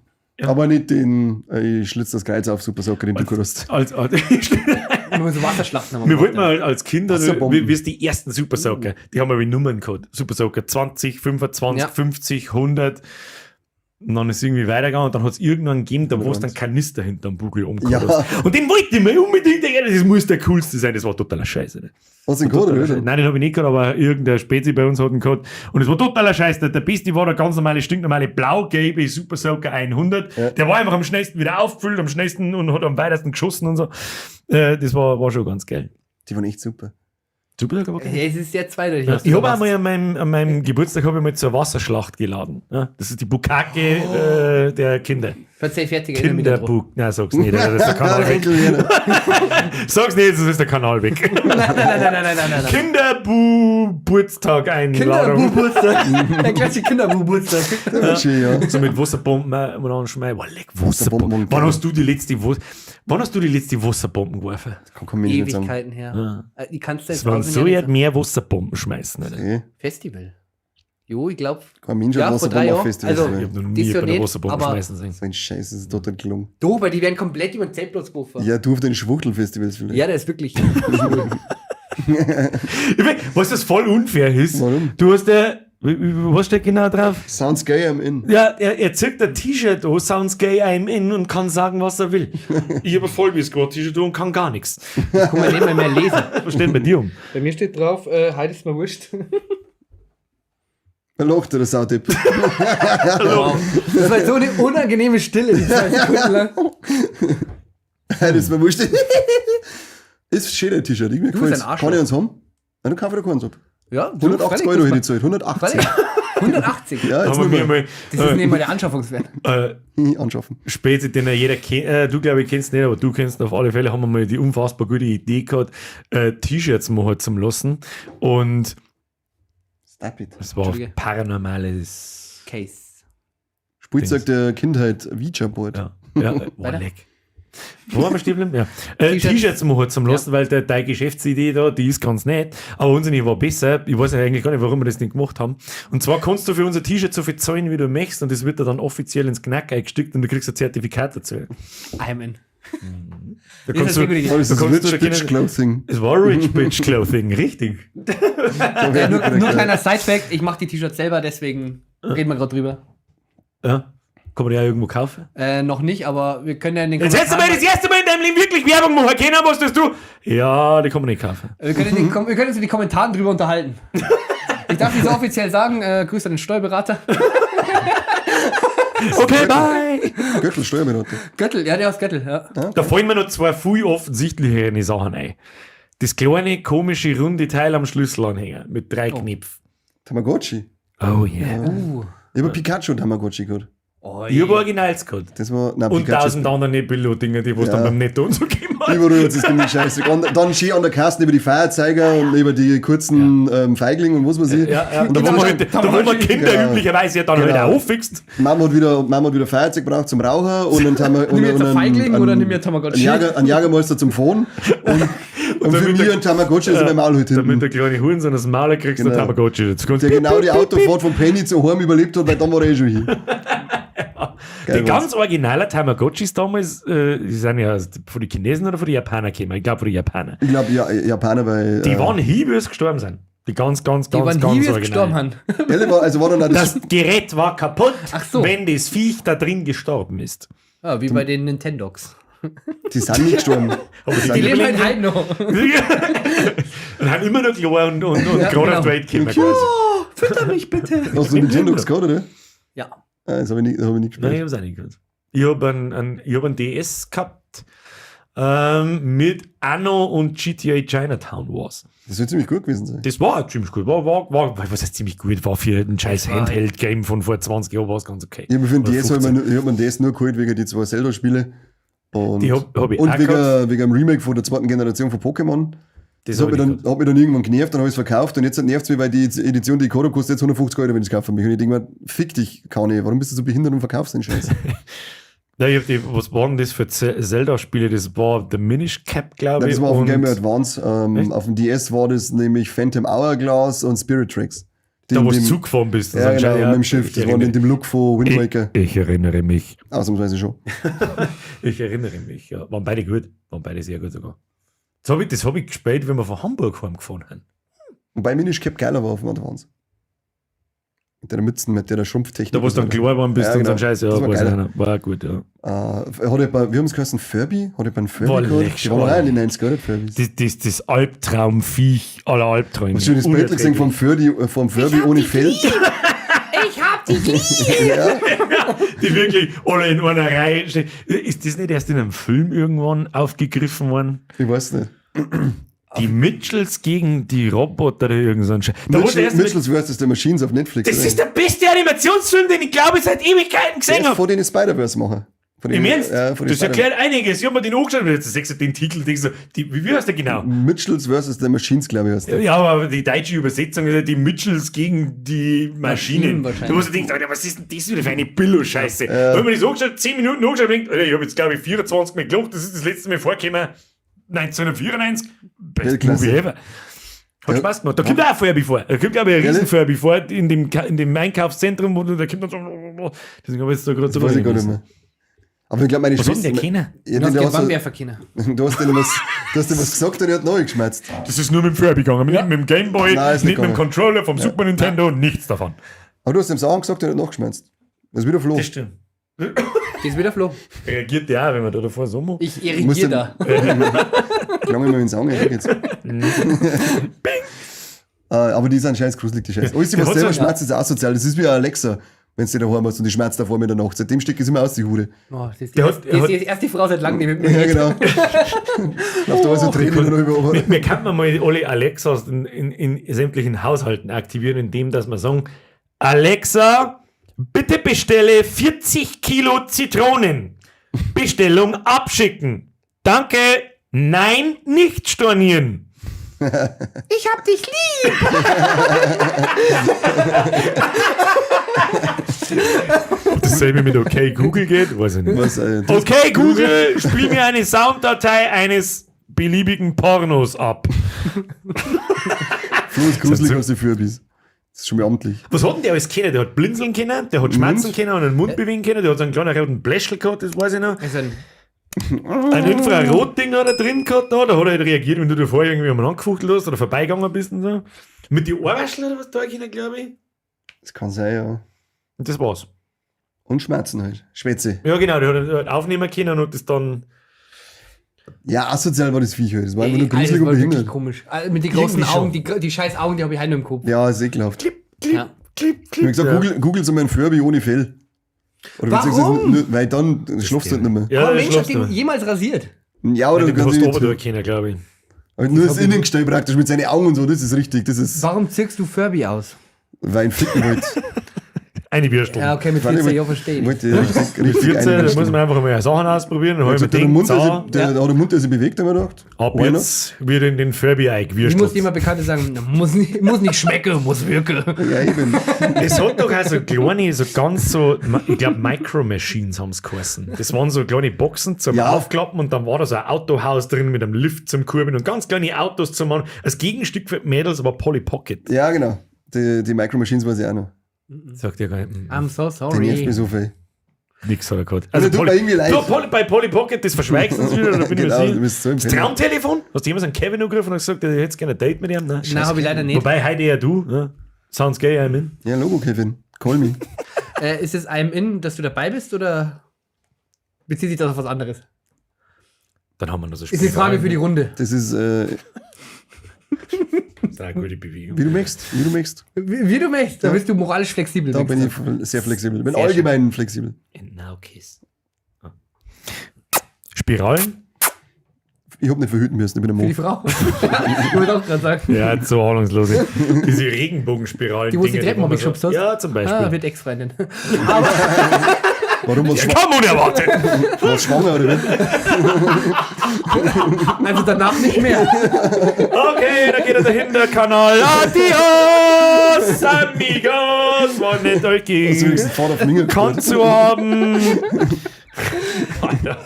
Aber nicht den, ich schlitz das Kreuz auf, Super Soaker, den du hast. Als, Nur so Wasserschlachten haben wir wir wollten gemacht, mal als Kinder, Wasserbomben. wie es die ersten Super Soaker, die haben wir wie Nummern gehabt. Super Soaker 20, 25, Ja. 50, 100. Und dann ist es irgendwie weitergegangen und dann hat es irgendwann gegeben, da wo es dann Kanister hinterm Bugel umgehauen Ja. hast. Und den wollte ich mir unbedingt, das muss der coolste sein, das war totaler Scheiße. Ne? Hast du den gehabt, Totaler oder? Scheiß. Nein, den habe ich nicht gehabt, aber irgendein Spezi bei uns hat ihn gehabt. Und es war totaler Scheiß. Der Beste war der ganz normale, stinknormale blau-gelbe Super Soaker 100. Ja. Der war einfach am schnellsten wieder aufgefüllt, am schnellsten und hat am weitesten geschossen und so. Das war schon ganz geil. Die waren echt super. Supertag war geil. Ja, es ist sehr zweideutig. Ja, was du ich habe da einmal machst. an meinem Geburtstag habe ich mal zur Wasserschlacht geladen. Ja, das ist die Bukkake der Kinder. Verzeih, fertig, erinnere mich daran. Kinderbuk. Nein, sag's nicht. Das ist der Kanal weg. Enkel, Sag's nicht, sonst ist der Kanal weg. Nein, nein, nein, nein, nein, nein, nein, nein. Kinderbuburtstag Einladung. Kinderbuburtstag. Der klassische Kinderbuburtstag. Ja. Schön, ja. So mit Wasserbomben und dann schmeißen. Boah, leck, Wasserbomben. Wasserbomben. Wann hast du die letzte Wasserbomben geworfen? Kann mir nicht sagen. Ewigkeiten her. Die kannst du Es jetzt waren auswendig so nicht ja sagen. mehr Wasserbomben schmeißen. Alter. Okay. Festival. Jo, ich glaube. Kein Mensch hat Ja, vor Wasserbomben 3 auf Jahren. Festivals. Also, Ich habe noch nie Dies Jahr bei einer nicht, Wasserbombe aber- schmeißen sehen. So ein Scheiß, das ist total gelungen. Doch, weil die werden komplett über den Zeltplatz geworfen. Ja, du auf den Schwuchtelfestivals vielleicht. Ja, der ist wirklich. Ich mein, was das voll unfair ist. Warum? Du hast ja, was steht genau drauf? Sounds gay, I'm in. Ja, er zieht ein T-Shirt an, sounds gay, I'm in und kann sagen, was er will. Ich habe ein Vollbiss-T-Shirt an und kann gar nichts. Kann man nicht mal mehr lesen. Was steht denn bei dir um? Bei mir steht drauf, heute ist mir wurscht. Da lacht der Sautipp. Wow. Das war so eine unangenehme Stille, die 2 Sekunden lang. Das ist mir wurscht. Ist schön, der T-Shirt. Ich mir Du bist gefällt's. ein Arschloch. Kann ich uns haben? Nein, du kaufst dir keins ab. Ja, du, 180 freilich, Euro hätte ich das gezahlt. 180. Freilich. 180. Ja, jetzt Haben wir nur mir mal mal Das ist nicht mal der Anschaffungswert. anschaffen. Später, den ja jeder kennt, du glaube ich kennst nicht, aber du kennst ihn auf alle Fälle, haben wir mal die unfassbar gute Idee gehabt, T-Shirts machen zum Lassen. Und Stop it. es war Entschuldige. paranormales. Case. Spielzeug der Kindheit, Ouija-Board. Ja, ja, boah, Weiter. leck. Wo waren wir stehen geblieben? Ja. T-Shirts. T-Shirts machen zum Lassen, weil deine Geschäftsidee da, die ist ganz nett. Aber unsere war besser. Ich weiß ja eigentlich gar nicht, warum wir das nicht gemacht haben. Und zwar kannst du für unser T-Shirt so viel zahlen, wie du möchtest, und das wird dir dann offiziell ins Knack eingestückt und du kriegst ein Zertifikat dazu. I'm in. Da Ist kannst das du, eine gute Idee? Oh, das da ist kannst Rich du, da Bitch können, Clothing. es war Rich Bitch Clothing, richtig. Ja, nur kleiner Side-Fact, ich mache die T-Shirts selber, deswegen reden wir gerade drüber. Ja. Kann man die auch irgendwo kaufen? Noch nicht, aber wir können ja in den Jetzt hättest du mal das erste Mal in deinem Leben wirklich Werbung machen können, was das du? Ja, die kann man nicht kaufen. Wir können uns in die Kommentaren drüber unterhalten. Ich darf nicht so offiziell sagen, Grüße an den Steuerberater. Okay, bye! Göttl, Steuerberater. Göttel, ja, der aus Göttel, ja. Da fallen mir noch zwei viel offensichtlichere Sachen ein. Das kleine, komische, runde Teil am Schlüsselanhänger mit drei Knöpfen. Tamagotchi. Oh yeah. Ich habe Pikachu Tamagotchi gehabt. Oh, Ich habe Originals gehabt. Das war, nein, Und Pikachu. tausend andere Billo-Dinger, die was Ja. dann beim Netto und so gegeben hat. Überall hat es ziemlich scheiße. Und dann schön an der Kasten über die Feuerzeiger und über die kurzen Feiglinge und was weiß ich. Ja, ja. Und Da, dann wo man, halt, da, wo man Kinder Genau. üblicherweise ja dann halt Genau. auch auffixt. Mama hat wieder Feuerzeug gebraucht zum Rauchen und dann haben wir Nimm jetzt und einen Feigling oder nimm mir Tamagotchi? Einen Jagermeister zum Phone und für damit mich der- ein Tamagotchi ist in meinem Maul halt Damit hinten. der kleine Hurensohn das Maul kriegst, Genau. du einen Tamagotchi. Jetzt kannst Der piep, genau die piep, piep, Autofahrt von Penny zu Heim überlebt hat, weil dann war er eh schon hier. Geil Die war's. ganz originalen Tamagotchis damals, die sind ja von den Chinesen oder von den Japanern gekommen. Ich glaube von den Japanern. Ich glaube, ja, Japaner, weil. Die waren hier, wie es gestorben sind. Die ganz, ganz, Die ganz, waren ganz nie, wie es original. gestorben haben. Ehrlich, war, also war dann auch das, Das Gerät war kaputt, Ach so. wenn das Viech da drin gestorben ist. Ja, wie bei den Nintendogs. die sind nicht gestorben. Aber Die leben halt heute noch. Und haben immer noch klar und Ja, gerade genau. auf die Welt gekommen. quasi. Oh, fütter mich bitte. Hast du Nintendogs gehabt, oder? Ja. Ah, das habe ich nicht, das hab ich nicht Nein, gespielt. ich hab's auch nicht gehabt. Ich habe einen DS gehabt mit Anno und GTA Chinatown Wars. Das wird ziemlich gut gewesen sein. Das war auch ziemlich gut. War, was heißt ziemlich gut? War für ein scheiß Handheld-Game von vor 20 Jahren war es ganz okay. Ich habe für den Oder DS hab ich 15. mir, ich hab mir den DS nur geholt wegen die zwei Zelda-Spiele. Und, Die hab ich und auch gehabt. wegen dem Remake von der zweiten Generation von Pokémon. Das Das hat hab mich, ich dann, nicht gehabt. hat mich dann irgendwann genervt, dann habe ich es verkauft und jetzt nervt es mich, weil die Edition, die ich gehabt habe, kostet jetzt 150 Euro, wenn ich es kaufe. Und ich denke mir, fick dich, Kani, warum bist du so behindert und verkaufst den Scheiß? Nein, ich hab die, was waren das für Zelda-Spiele? Das war The Minish Cap, glaube Nein, ich. das war auf dem und Game Boy Advance. Echt? Auf dem DS war das nämlich Phantom Hourglass und Spirit Tracks. Da, wo du dem- zugefahren bist. und Ja, so ein genau, Scheiß, ja, mit dem Schiff. ich Das war in erinnere- dem Look von Wind Waker. Ich erinnere mich. Ausnahmsweise schon. Ich erinnere mich, ja. Waren beide gut. Waren beide sehr gut sogar. Das hab ich gespielt, wenn wir von Hamburg heimgefahren sind. Wobei Minish Cap geiler war auf dem Advance. Mit der Mützen, mit der Schrumpftechnik. Da, wo du dann klar geworden bist Ja, und so ein genau. Scheiß, ja, Das war weiß geiler. ich nicht. War gut, ja. Hat jemand, wie haben sie geheißen? Furby? Hat jemand einen Furby Boah, gehabt? leck Die waren auch in den 90er, oder? Furbies. Das Albtraumviech aller Albträume. Hast du schon das Bild gesehen vom Furby ohne Fell? Ich hab dich lieb! Ja. Die wirklich alle in einer Reihe stehen. Ist das nicht erst in einem Film irgendwann aufgegriffen worden? Ich weiß nicht. Die Mitchells gegen die Roboter oder irgend so ein Scheiß. Da wurde erst mit- Mitchells vs. The Machines auf Netflix. Das oder? ist der beste Animationsfilm, den ich glaube ich seit Ewigkeiten gesehen Der ist habe. Vor den Spider-Verse machen. Von Im den- Ernst? Ja, von den Das Spider- erklärt einiges. Ich hab mir den angeschaut und jetzt siehst du den Titel, denkst du, die, wie heißt der genau? Mitchells vs. The Machines, glaube ich, heißt der. Ja, aber die deutsche Übersetzung ist ja die Mitchells gegen die Maschinen. Maschinen wahrscheinlich. Du musst dir denken, Alter, was ist denn das wieder für eine Billo-Scheiße? Da hab ich mir das angeschaut, 10 Minuten angeschaut und denkt, Alter, ich hab jetzt glaube ich 24 Mal gelacht, das ist das letzte Mal vorgekommen. 1994. Best Weltklasse. Movie ever. Hat Ja. Spaß gemacht. Da kommt auch ein Furby vor. Da kommt, glaube ich, ein Ehrlich? riesen Furby vor in dem Einkaufszentrum, wo du, da kommt dann so. Deswegen habe ich jetzt da gerade so Das weiß ich gar nicht mehr. Aber ich glaube, meine Was hat denn Schwester. der kennen? Ja, Du hast den den hast, Bamwerfer können. du, hast denen was, du hast dem was gesagt und er hat neu geschmerzt. Das ist nur mit dem Furby gegangen, nicht mit dem Gameboy, Nein, ist nicht nicht mit dem gegangen. Controller vom Super Nintendo, nichts davon. Aber du hast ihm Sachen gesagt und er hat nachgeschmerzt. Das ist wieder Flo. Das stimmt. Das ist wieder Flo. Reagiert der auch, wenn man da davor so macht? Ich Muss irrigiere den- da. Klang immer ins Auge, jetzt. Aber die sind scheiß gruselig, die Scheiße. Alles, Der was hat selber so- schmerzt, ist asozial. Das ist wie ein Alexa, wenn du daheim hast und die schmerzt davor mit der Nacht. Seitdem steckt es immer aus, die Hure. Oh, das ist die, Der hat- erste, das ist die erste Frau seit langem, die mit mir Ja, redet. genau. Läuft da alles so Tränen noch über. Wir könnten mal alle Alexas in sämtlichen Haushalten aktivieren, indem dass wir sagen, Alexa, bitte bestelle 40 Kilo Zitronen. Bestellung abschicken. Danke. Nein, nicht stornieren. Ich hab dich lieb! Ob dasselbe mit Okay Google geht, weiß ich nicht. Was, das- Okay Google, spiel mir eine Sounddatei eines beliebigen Pornos ab. Flo ist gruselig als die Fürbis. Das ist schon mal amtlich. Was hat denn der alles können? Der hat blinzeln können, der hat schmatzen können und den Mund bewegen können, der hat so einen kleinen roten Bläschel gehabt, das weiß ich noch. Also ein Ein Infrarotding hat er drin gehabt da, da hat er halt reagiert, wenn du davor irgendwie einmal angefuchtelt hast oder vorbeigegangen bist und so. Mit die Ohrwaschel oder was da können, glaube ich. Das kann sein, ja. Und das war's. Und Schmerzen halt. Schwätze. Ja, genau, der hat halt aufnehmen können und hat das dann. Ja, asozial war das Viech halt. Das war einfach nur Ey, Alter, gruselig das und war wirklich behindert. komisch. Mit den großen Irgendwie schon. Augen, die scheiß Augen, die habe ich heute noch im Kopf. Ja, ist ekelhaft. Klipp, klipp, Ja. klipp, Ich klipp. hab gesagt, ja. Google, googelt mal einen Furby ohne Fell. Oder Warum? beziehungsweise nur, weil dann schlafst du halt nicht mehr. Ja, Kein das Mensch hat schlafst den du. jemals rasiert. Ja, oder Ja, du du hast kannst oben nicht. durch können, glaube ich. Aber nur das Innengestell praktisch mit seinen Augen und so, das ist richtig. Das ist, Warum ziehst du Furby aus? weil ich ficken wollte. Eine Bierstunde. Ja, okay, mit Weil ich 14 wollte- Jahren verstehe ich. Wollte richtig, Mit richtig 14, da einwürsten. muss man einfach mal Sachen ausprobieren. Dann hab ich mir Also, der gedacht, Mund, so, der, der, Ja. der hat den Mund, der sich bewegt, haben wir gedacht. ab Why not? jetzt wird in den Furby Ich muss eingewürstelt. jemand Bekannte sagen, muss nicht schmecken, muss wirken. Ja, eben. Es hat doch auch so kleine, so ganz so, ich glaube Micro Machines haben es geheißen. Das waren so kleine Boxen zum Ja. Aufklappen und dann war da so ein Autohaus drin mit einem Lift zum Kurbeln und ganz kleine Autos zum Machen. Als Gegenstück für die Mädels war Polly Pocket. Ja, genau. Die Micro Machines weiß ich auch noch. Sagt ihr gar nicht. I'm so Der nervt sorry. mich so viel. Nix hat er gehabt. Also tut mir irgendwie leid. Ja, bei Polly Pocket, das verschweigst du uns wieder, da bin Genau, ich mir du sicher. bist so im Das Penner. Traumtelefon? Hast du jemals einen Kevin angerufen und gesagt, er hätte gerne ein Date mit ihm? Nein, Nein, habe ich leider nicht. Wobei, heute eher du. Ne? Sounds gay, I'm in. Ja, Logo, Kevin. Call me. Ist es I'm in, dass du dabei bist oder bezieht sich das auf was anderes? Dann haben wir noch so Ist eine Frage für die Runde. Das ist, Das ist eine gute Bewegung. wie du möchtest. Wie du möchtest. Wie du möchtest, da bist du moralisch flexibel. Da bin denkst ich sehr flexibel. Bin Sehr allgemein flexibel. And now kiss. Ah. Spiralen? Ich hab nicht verhüten müssen, ich bin ein du. Für die Mo. Frau. Ich wollte auch gerade sagen. Ja, so ahnungslose. Diese Regenbogenspiralen. Die, wo du die Dinger, Treppen wo man abgeschubst hast? Ja, zum Beispiel. Ah, wird Ex-Freundin. Warum warst Ja, kaum unerwartet. du schwanger oder was? Also danach nicht mehr. Okay, da geht er dahin, der Kanal. Adios, amigos. War nett, euch Hast du wenigstens Fahrt auf Finger Kon zu haben. Alter.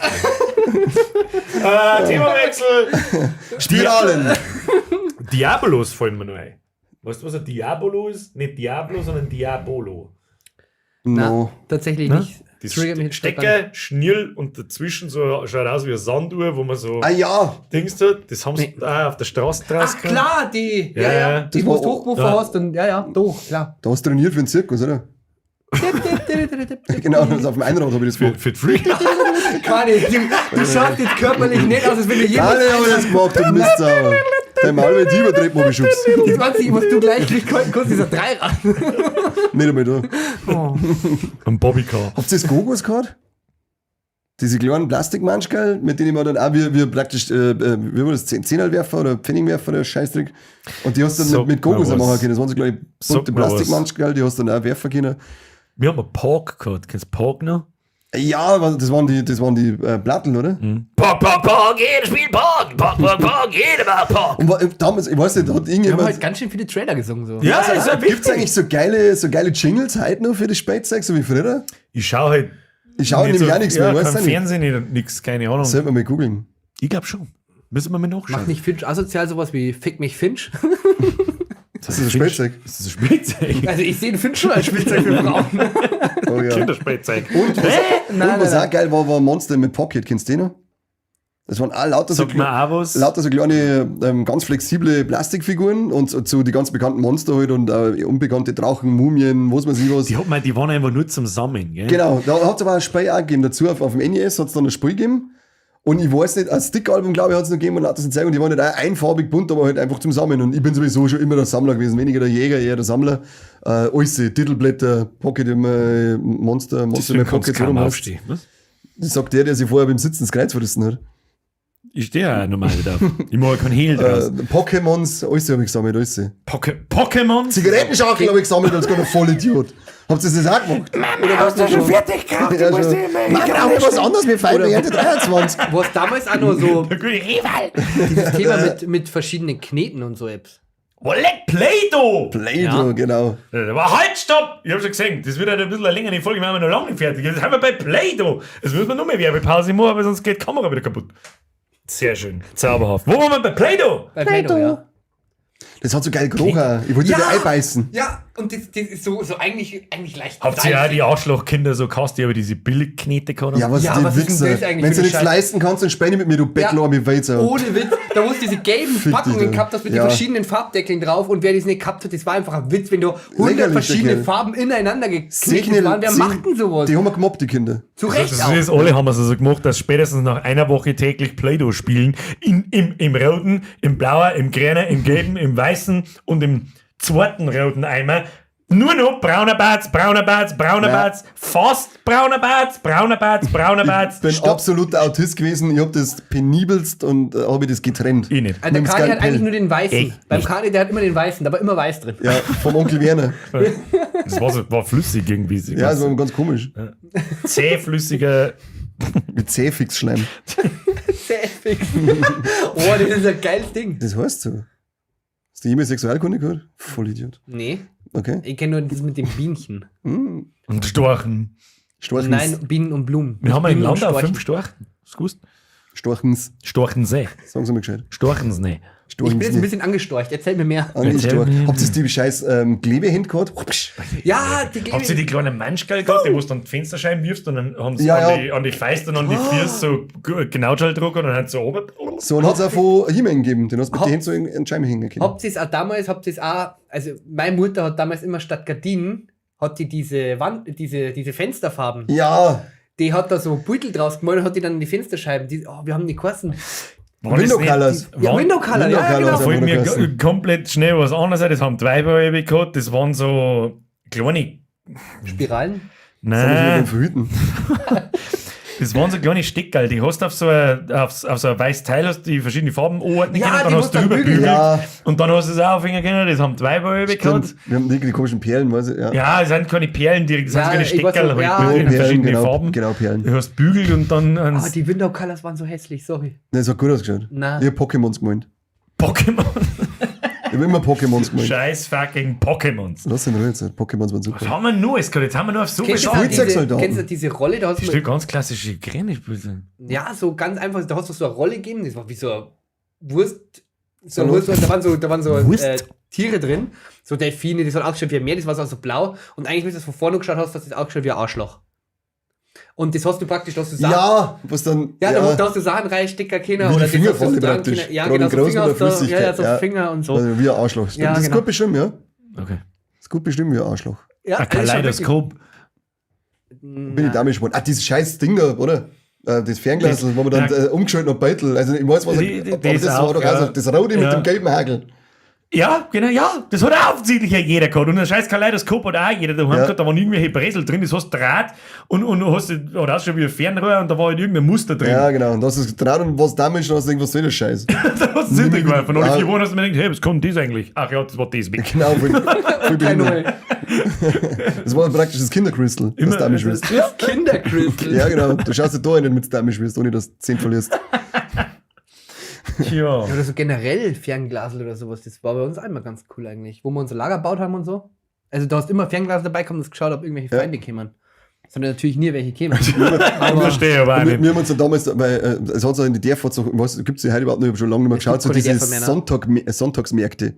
Themawechsel. Spiralen! Diabolos fallen mir noch ein. Weißt du, was ein Diabolo ist? Nicht Diablo, sondern Diabolo. No. Tatsächlich Ne? nicht. Das Triggert mich jetzt Stecker, Schnirl und dazwischen so schaut aus wie eine Sanduhr, wo man so Ah ja! Dings tut. Das haben sie Nee. da auf der Straße draußen. Ach klar, die. Ja, Ja, ja. ja. Die, Das wo war- du hochgerufen Ja. hast und ja, ja, doch, klar. Da hast du trainiert für den Zirkus, oder? Genau, das auf dem Einrad habe ich das Für, gemacht. für die Freak. Kani, du schaust jetzt körperlich nicht aus, als wenn du jemals Alle haben das gemacht, du Mistsau. Dein Maul wird übertreten, wo ich Die 20, was du gleich kriegst, kostet dieser Dreirad. Nicht einmal da. Ein Bobbycar. Habt ihr das Gogos gehabt? Diese kleinen Plastikmanschkerl, mit denen man dann auch wie praktisch, wie war das, Zehnerlwerfer oder Pfennigwerfer oder Scheißdreck. Und die hast du dann Sag mit mir Kokos auch was. machen können. Das waren so kleine Sag bunte mir was. Plastikmanschkerl, die hast du dann auch werfen können. Wir haben einen Park gehabt. Kennst du Park noch? Ja, aber das waren die Platteln, oder? Park, Park, Park, jeder spielt Park. Park, Park, Park, jeder macht Park. Und damals, ich weiß nicht, hat Wir haben irgendjemand. halt ganz schön viele Trailer gesungen. So. Ja, ist ja Gibt es wichtig. eigentlich so geile Jingles heute noch für das Spielzeug, so wie früher? Ich schau halt. Ich schaue nicht nämlich auch nichts mehr, ja, weiß kein auch nicht. Fernsehen, nicht, nix, keine Ahnung. Sollten wir mal googeln. Ich glaube schon. Müssen wir mal nachschauen. Macht nicht Finch asozial sowas wie Fick mich Finch? Das ist ein Spielzeug. Das ist ein Spielzeug. Also ich sehe den Finch schon als Spielzeug für Frauen. Oh, ja. Kinderspielzeug. Und was, Nein, und was nein, auch geil war, war Monster mit Pocket. Kennst du den noch? Das waren auch lauter so, Sag mal auch was. lauter so kleine, ganz flexible Plastikfiguren und so die ganz bekannten Monster halt und unbekannte Drachen, Mumien, was weiß ich was. Die, hat man, die waren einfach nur zum Sammeln, gell? Genau, da hat es aber ein Spiel auch gegeben dazu. Auf dem NES hat es dann ein Spiel gegeben. Und ich weiß nicht, ein Stick-Album, glaube ich, hat es noch gegeben und lauter so Zeug. Und die waren halt auch einfarbig bunt, aber halt einfach zum Sammeln. Und ich bin sowieso schon immer der Sammler gewesen. Weniger der Jäger, eher der Sammler. Alles, Titelblätter, Pocket, Monster, Monster Deswegen mit kannst du Pocket, kaum oder was? aufstehen. Was? Das sagt der, der sich vorher beim Sitzen das Kreuz verrissen hat. Ich stehe ja normal wieder auf. Ich mache keinen Hehl draus. Pokémons, alles habe ich gesammelt, alles. Pokémon? Zigarettenschachtel habe ich gesammelt als kleiner Vollidiot. Habt ihr das auch gemacht? Mama, hast du schon fertig gekauft? Ja, schon. Mann, brauche ich was anderes, wir feiern die Ernte 23. Wo es damals auch noch so Der gute Rival. dieses Thema mit verschiedenen Kneten und so Apps. Oh, leck Play-Doh! Play-Doh, genau. Aber halt, stopp! Ich hab schon gesehen, das wird halt ein bisschen eine längere Folge, wir haben ja noch lange nicht fertig. Jetzt sind wir bei Play-Doh. Jetzt müssen wir noch mehr Werbepause machen, weil sonst geht die Kamera wieder kaputt. Sehr schön, zauberhaft. Wo waren wir bei Play-Doh? Bei Play-Doh, ja. Das hat so geil gerochen. Ich wollte Ja. ja einbeißen. Ja, und das ist so eigentlich leicht. Habt ihr auch die Arschlochkinder so gehasst, die aber diese Billigknete gehabt haben? Ja, was Ja, die was ist denn Wichser. das eigentlich Wenn für du eine nichts Scheiße? leisten kannst, dann späne mit mir, du Bettler, mit Weizer. Ohne Witz, da wo es diese gelben Fick dich, Packungen du. gehabt hast mit Ja. den verschiedenen Farbdeckeln drauf und wer das nicht gehabt hat, das war einfach ein Witz, wenn du 100 Lächerlich, verschiedene der Farben ineinander geknetet waren. Wer macht denn sowas? Die haben wir gemobbt, die Kinder. Zu Recht Das auch. ist, alle haben es also gemacht, dass spätestens nach einer Woche täglich Play-Doh spielen. Im roten, im blauen, im grünen, im gelben, im weißen und im zweiten roten Eimer. Nur noch brauner Bart, brauner Bart, brauner Ja. Bart, fast brauner Bart, brauner Bart, brauner Bart. Ich bin absoluter Autist gewesen. Ich hab das penibelst und habe ich das getrennt. Ich nicht. Also der Mit dem Kani hat Skalpell. eigentlich nur den weißen. Echt Beim nicht. Kani, der hat immer den weißen, da war immer weiß drin. Ja, vom Onkel Werner. Das war, so, war flüssig irgendwie. Ja, das war ganz komisch. Zähflüssiger. Mit Zähfix-Schleim. Sehr fix. Oh, das ist ein geiles Ding. Das heißt so. Hast du jemals Sexualkunde gehört? Vollidiot. Nee, Okay. ich kenne nur das mit dem Bienchen. Und Storchen. Storchens. Nein, Bienen und Blumen. Wir haben in Bienen und Landau Storchen. 5 Storchen. Hast du gewusst? Storchens. Storchensee. Sagen Sie mal gescheit. Storchensnee. Ich bin jetzt ein bisschen angestorcht. Erzähl mir mehr. Angestorcht. Erzähl mir. Habt ihr die scheiß Klebehände gehabt? Ja, die Habt ihr die kleinen Manschgall gehabt, die wo du dann die Fensterscheiben wirfst und dann haben sie Ja, an, ja. Die, an die Feist und an die Füße so Genautschalldruck und dann hat so oben. So, und hat es auch von He-Man gegeben. Den hast du mit Hab- den Händen so in die Scheibe hängen können. Habt ihr es auch damals, habt ihr es auch, also meine Mutter hat damals immer statt Gardinen, hat die diese Wand, diese Fensterfarben. Ja, Die hat da so Beutel draus gemalt und hat die dann in die Fensterscheiben. Die, oh, wir haben die Kosten. War das Window nicht- Colors. Ja, Window Color, Window ja, ja, Colors, genau. ja. Fällt mir Kosten. komplett schnell was anderes ein. Das haben die Weiber eben gehabt. Das waren so kleine. Spiralen. Das hab ich Nein, beim Verhüten. das waren so kleine Steckerl. Die hast du auf so ein, auf so ein weißes Teil, hast die verschiedene Farben anordnen Ja, können, dann die hast musst du du dann überbügelt. bügeln. Ja. Und dann hast du es auch aufhängen können. Das haben die Weiber eben gehabt. Stimmt. Wir haben die komischen Perlen, weiß ich. Ja, Ja, es sind keine Perlen direkt, das Ja, sind keine ich weiß Steckerl noch, halt, ja. mit Perlen, verschiedenen genau, Farben. Genau, Perlen. Du hast bügelt und dann Ah, ans die Window Colors waren so hässlich, sorry. Das hat gut ausgeschaut. Na. Ich hab Pokémons gemeint. Pokémon. Ich hab immer Pokémons gemeint. Scheiß fucking Pokémons. Lass ihn ruhig jetzt. Pokémons waren super. Was haben wir noch? Jetzt jetzt haben wir nur auf so Kennst du auch geschaut. diese, Spielzeugsoldaten. kennst du diese Rolle? Da hast Das du ist ganz klassische Grenze. ja, so ganz einfach, da hast du so eine Rolle gegeben, das war wie so eine Wurst, so eine Salat. Wurst, und da waren so Wurst? Tiere drin, so Delfine, die sollen ausgeschaut wie ein Meer, das war so blau und eigentlich, wenn du das von vorne geschaut hast, hast das ausgeschaut wie ein Arschloch. Und das hast du praktisch, da hast du Sachen, Ja, was dann. ja, da hast du Sachen reinstecken können Wie oder die das hast du Fingerfalle so dran praktisch. können. Ja, Gerade genau, in so großen Finger oder hast du, ja, ja, Flüssigkeit, so ja. Finger und so. Also wie ein Arschloch. Stimmt. Ja, das ist genau. gut bestimmt, ja. Okay. Das ist gut bestimmt wie ein Arschloch. Ja, Ein das ist schon wirklich- Kaleidoskop. Bin ich damit gespannt. Ah, dieses scheiß Ding da, oder? Das Fernglas, Das- wo man dann ja. umgeschaltet hat, Beutel. Also ich weiß, was Die- die- aber das das war auch, doch ja. also das Rote mit Ja. dem gelben Hagel. Ja, genau, ja. Das hat auch offensichtlich ja jeder gehabt. Und ein scheiß Kaleidoskop hat auch jeder daheim Ja. gehabt. Da waren irgendwelche Bresel drin, das hast Draht und hast hat auch schon wie ein Fernrohr und da war halt irgendein Muster drin. Ja, genau. Und das ist dran und was damals schon, hast du gedacht, was soll der Scheiß? Da hast du Sinn geworfen. Und alle Ja. 4 Wochen hast du mir gedacht, hey, was kommt das eigentlich? Ach ja, das war das. Weg. Genau, voll, voll Kein behindert. Neue. Das war praktisch das Kindercrystal, das damals wirst. Ja. Kindercrystal. Ja, genau. Du schaust dir da rein, damit du damals wirst, ohne dass du 10 verlierst. Tja. Ja, oder so generell Fernglasel oder sowas. Das war bei uns einmal ganz cool eigentlich. Wo wir unser Lager gebaut haben und so. Also da hast du immer Fernglas dabei gekommen und hast geschaut, ob irgendwelche Ja. Feinde kämen. Sondern natürlich nie welche kämen. Aber Verstehe aber auch Und wir, nicht. wir haben uns dann damals, weil es hat so in die Dörfer, so, was gibt es ja heute überhaupt noch, ich habe schon lange nicht mehr Es geschaut, gibt so keine diese Dörfer mehr, ne? Sonntagsmärkte.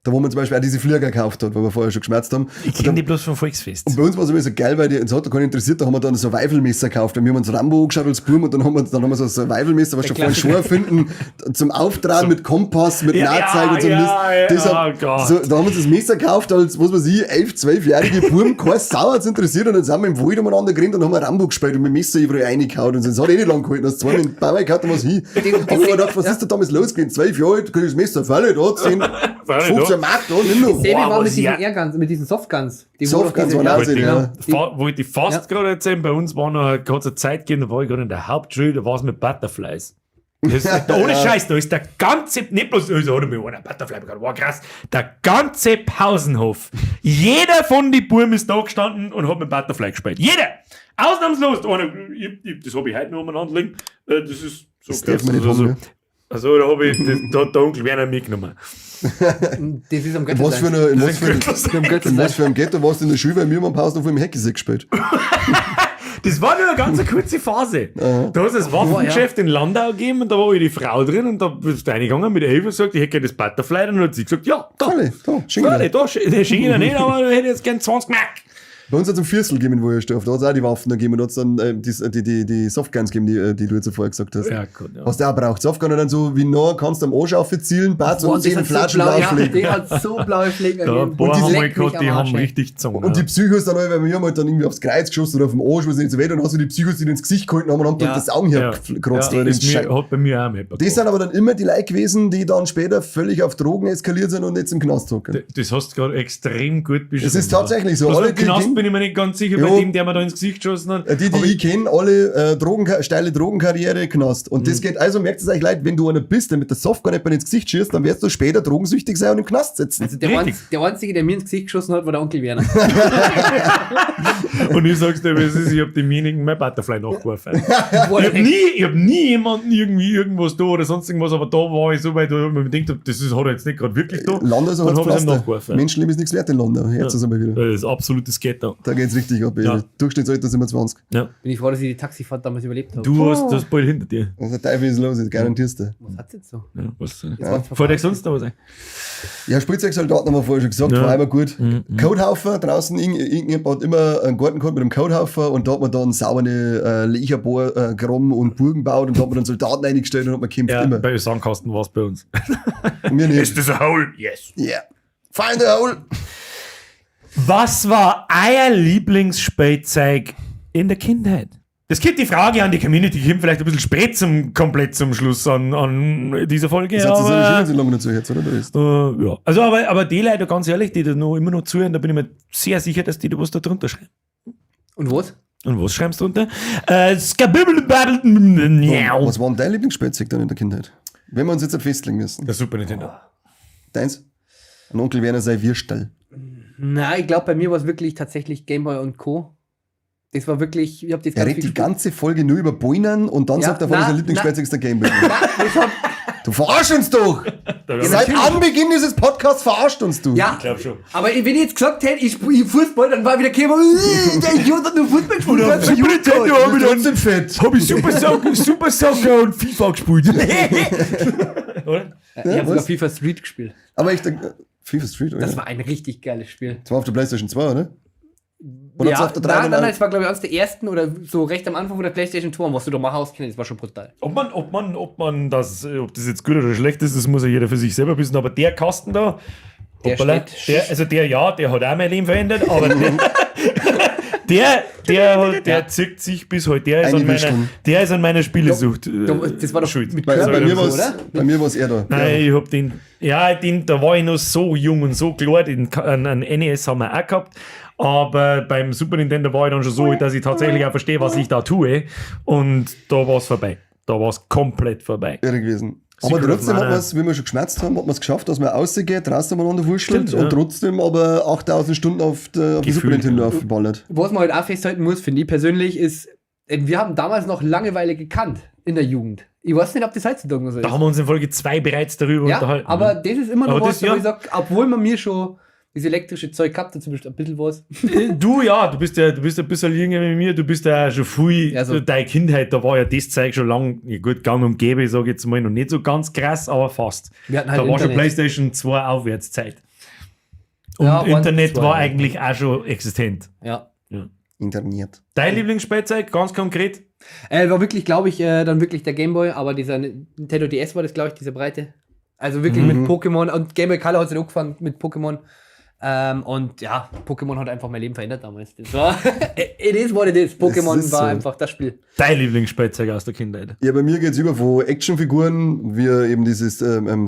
Da wo man zum Beispiel auch diese Flieger gekauft hat, weil wir vorher schon geschmerzt haben. Ich Und dann, kenne die bloß vom Volksfest. und bei uns war es immer so geil, weil die, uns hat da keiner interessiert, da haben wir dann ein Survival-Messer gekauft. Und wir haben uns Rambo angeschaut als Burm und dann haben wir so ein Survival-Messer, was Der schon vorhin Klassiker. schon erfinden, zum Auftragen mit Kompass, mit Ja, Nahzeig und so ja, Mist. ja, Das oh Gott. so, da haben wir uns das Messer gekauft als, was weiß ich, 11, 12-jährige Burm, keine Sau hat's interessiert und dann sind wir im Wald umeinander gerannt und haben wir Rambo gespielt und mit dem Messer überall reingehauen und so. Das hat eh nicht lang gehalten, hast zweimal in den Baum gehauen und was hin. Aber ich hab mir gedacht, was ist da damals losgegangen? 12 Jahre alt, krieg ich das Messer, Falle da, 10, Falle da. 15 Mark da, nimm noch. Selbe Boah, war mit was diesen ja- Airguns, mit diesen Softguns. Die wo Softguns doch diese- waren ja, auch sehr, genau. ja. Die, Wollte ich fast gerade erzählen, bei uns war noch eine kurze Zeit gegeben, da war ich gerade in der Hauptschule, da war es mit Butterflies. Das ist, ohne Scheiß, da ist der ganze, nicht bloß, also hat mir einer Butterfly bekommen, war krass, der ganze Pausenhof. Jeder von die Buben ist da gestanden und hat mit Butterfly gespielt. Jeder! Ausnahmslos! Einer, das habe ich heute noch umeinander liegen. Das ist so Das darf man nicht Also, haben, also da habe ich, das, da hat der Onkel Werner mitgenommen. das ist am In was für Göttersein. einer, in was für, Am in was Göttersein. für einem Ghetto warst du in der Schule, weil wir haben am Pausenhof im Hecke gespielt. Das war nur eine ganz kurze Phase. Da hat es das Waffengeschäft in Landau gegeben und da war die Frau drin und da bist du reingegangen mit 11 und gesagt, ich hätte gerne das Butterfly. Und dann hat sie gesagt, ja, da. Alle, da, schenk Freilich, dir. da, der schenke ich dir nicht, aber ich hätte jetzt gern 20 Mark. Bei uns hat es ein Viertel gegeben, wo ich stehe. Da hat es auch die Waffen gegeben und da hat es dann die Softguns gegeben, die du jetzt vorher gesagt hast. Ja, gut, ja. Hast du auch braucht. Softgun und dann so, wie nah kannst du am Arsch aufzielen, Bart Boah, und und das zehn hat so Flatschen blau, ja, drauflegen. die hat so blaue Flecken Da, gegeben. boah, Und haben wir leck mich gehabt, am die Arsch, haben ey. richtig gezogen. Und die Psychos dann alle, weil wir haben halt dann irgendwie aufs Kreuz geschossen oder auf den Arsch, was nicht so weh, dann hast du die Psychos, die ins Gesicht gehalten haben und haben dann Ja. das Augen ja. hergekratzt. Ja, oder den ist mir, Schei- hat bei mir auch mit. Das sind aber dann immer die Leute gewesen, die dann später völlig auf Drogen eskaliert sind und jetzt im Knast hocken. Das hast du gerade extrem gut beschrieben. Es ist tatsächlich so. Alle, Alle, im die Knast ich bin ich mir nicht ganz sicher, Jo. bei dem, der mir da ins Gesicht geschossen hat. Die, die ich kenne, alle steile Drogenkarriere, Knast. Und Mhm. das geht, also merkt es euch Leute, wenn du einer bist, der mit der Softgun nicht ins Gesicht schießt, dann wirst du später drogensüchtig sein und im Knast sitzen. Also der, Richtig. der Einzige, der mir ins Gesicht geschossen hat, war der Onkel Werner. Und ich sag's dir, wie es ist, ich hab demjenigen mein Butterfly nachgeworfen. Boah, Ich hab nie jemanden irgendwie irgendwas da oder sonst irgendwas, aber da war ich so weit, wo ich mir gedacht hab, das ist, hat er jetzt nicht gerade wirklich da. Landau ist ein Dann hab ich's ihm Pflaster. nachgeworfen. Menschenleben ist nichts wert in Landau. Jetzt ist einmal wieder. Das ist absolutes Ghetto. Da geht's richtig ab. ey. Ja. Durchschnittsalter sind wir 20. Ja. Bin ich froh, dass ich die Taxifahrt damals überlebt habe. Du hast das bald hinter dir. Also der Teufel ist los, das garantierst du. Was hat's jetzt so? Ja, was? Jetzt war's Fällt euch sonst noch was ein? Ja, Spielzeugsoldaten haben wir vorher schon gesagt, Ja. war immer gut. Cothaufer draußen, irgendjemand hat immer einen Garten gehabt mit einem Cothaufer und da hat man dann saubere Lecherbohr gegraben und Burgen gebaut und da hat man dann Soldaten eingestellt und hat man gekämpft Ja, immer. bei Sandkasten war es bei uns. Und wir nicht. das a hole? Yes. Yeah. Find the hole! Was war euer Lieblingsspielzeug in der Kindheit? Das gibt die Frage an die Community, die kommt vielleicht ein bisschen spät komplett zum Schluss an dieser Folge. Das hat sich so aber, schön lange dazu jetzt, oder? Da ist. ja. Also, aber die Leute, ganz ehrlich, die da noch immer noch zuhören, da bin ich mir sehr sicher, dass die da was da drunter schreiben. Und was? Und was schreibst du drunter? Was war denn dein Lieblingsspielzeug dann in der Kindheit? Wenn wir uns jetzt festlegen müssen. Der Super Nintendo. Deins? Ein Onkel Werner sei Würstel. Nein, ich glaube, bei mir war es wirklich tatsächlich Gameboy und Co. Das war wirklich, ich habe das Er ganz redet viel die gespielt. ganze Folge nur über Bäunen und dann Ja, sagt er, von na, sein Lieblingsspielzeug ist der Gameboy. Nein, ich hab, Du verarsch uns doch! Seit Anbeginn dieses Podcasts verarscht uns du. ja, glaub schon. aber wenn ich jetzt gesagt hätte, ich spiele Fußball, dann war wieder gekommen, der Idiot hat nur Fußball gespielt. Oder der hat Super Jugend Nintendo gehabt." hab ich dann trotzdem fett. Hab ich Super Soccer und FIFA gespielt. Oder? Ich habe sogar was? FIFA Street gespielt. Aber ich denke, FIFA Street, oder? Das war ein richtig geiles Spiel. Das war auf der PlayStation 2, oder? Oder ja, hat's auf der 3 nein, dann nein, auch- nein, es war glaube ich eines der ersten oder so recht am Anfang von der PlayStation 2, und was du da mal auskennst, das war schon brutal. Ob man, ob man, ob man das, ob das jetzt gut oder schlecht ist, das muss ja jeder für sich selber wissen. Aber der Kasten da, Der hoppala, steht- der, also der ja, der hat auch mein Leben verändert, aber der, Der zieht sich bis heute. Der ist, an meiner, Einwürsteln. der ist an meiner Spielesucht. Das war doch schuld. mit Bei, Kirby bei, mir und so, war's, oder? bei mir war's er da. Nein, ich hab den, ja, den, da war ich noch so jung und so klar, den, einen NES haben wir auch gehabt, aber beim Super Nintendo war ich dann schon so, dass ich tatsächlich auch verstehe, was ich da tue, und da war's vorbei. Da war's komplett vorbei. Irre gewesen. Aber Secret of trotzdem hat Mana. man es, wie wir schon geschmerzt haben, hat man es geschafft, dass man rausgeht, draußen mal unterwurschtelt Stimmt, ja. und trotzdem aber 8000 Stunden auf der auf die Super Gefühlt, Nintendo ja. aufgeballert. Was man halt auch festhalten muss, finde ich persönlich, ist, wir haben damals noch Langeweile gekannt in der Jugend. Ich weiß nicht, ob das heutzutage noch so ist. Da haben wir uns in Folge 2 bereits darüber Ja, unterhalten. aber das ist immer noch Aber was, das, wo ja. ich sag, obwohl man mir schon das elektrische Zeug gehabt hat, zumindest ein bisschen was. Du ja, du bist ein bisschen jünger wie mir, du bist ja schon viel, Ja, so. deine Kindheit, da war ja das Zeug schon lang, ja gut, gang und gäbe, sag ich jetzt mal, noch nicht so ganz krass, aber fast. Wir hatten halt Da war schon Internet. PlayStation 2 Aufwärtszeit. Und Ja, eins, Internet zwei, war ja. eigentlich auch schon existent. Ja. Interniert. Dein Lieblingsspielzeug, ganz konkret? War wirklich, glaube ich, dann wirklich der Gameboy, aber dieser Nintendo DS war das, glaube ich, diese Breite. Also wirklich mit Pokémon und Game Boy Color hat es angefangen mit Pokémon. Und ja, Pokémon hat einfach mein Leben verändert damals. Das war, it is what it is. Pokémon ist war so. einfach das Spiel. Dein Lieblingsspielzeug aus der Kindheit. Ja, bei mir geht's über von Actionfiguren, wie eben dieses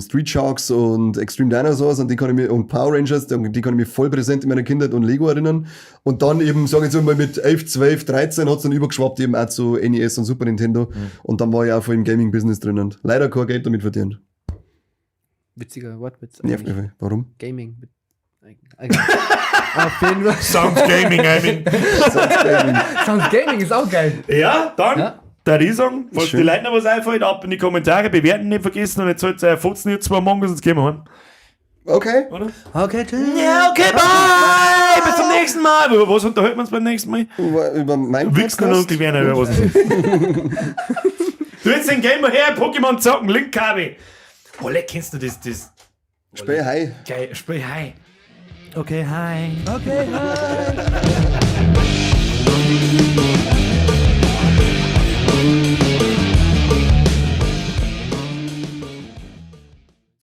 Street Sharks und Extreme Dinosaurs und die kann ich mir, und Power Rangers, die kann ich mich voll präsent in meiner Kindheit und Lego erinnern. Und dann eben, sag ich jetzt mal, mit 11, 12, 13 hat's dann übergeschwappt eben auch zu NES und Super Nintendo. Und dann war ich auch voll im Gaming-Business drinnen. Leider kein Geld damit verdient. Witziger Wortwitz. Nervt eigentlich. mich. voll. Warum? Gaming. Auf jeden Fall. Sounds Gaming, I mean. Sounds Gaming ist auch geil. Ja, dann, Ja. da ich sagen, falls Schön. die Leute noch was einfällt, ab in die Kommentare, bewerten nicht vergessen und jetzt sollt ihr Fotzen jetzt zwei Morgen, sonst gehen wir heim. Okay. Oder? Okay, tschüss. Ja, okay, bye! Bis zum nächsten Mal! Über was unterhalten wir uns beim nächsten Mal? Über meinen Wichsen und Podcast? Onkel Werner, über was denn? Du jetzt den Gamer her, Pokémon zocken, Link KB. Oh, leck, kennst du das? Das Spiel hi. geil, sprich hi. Okay, hi. Okay, hi.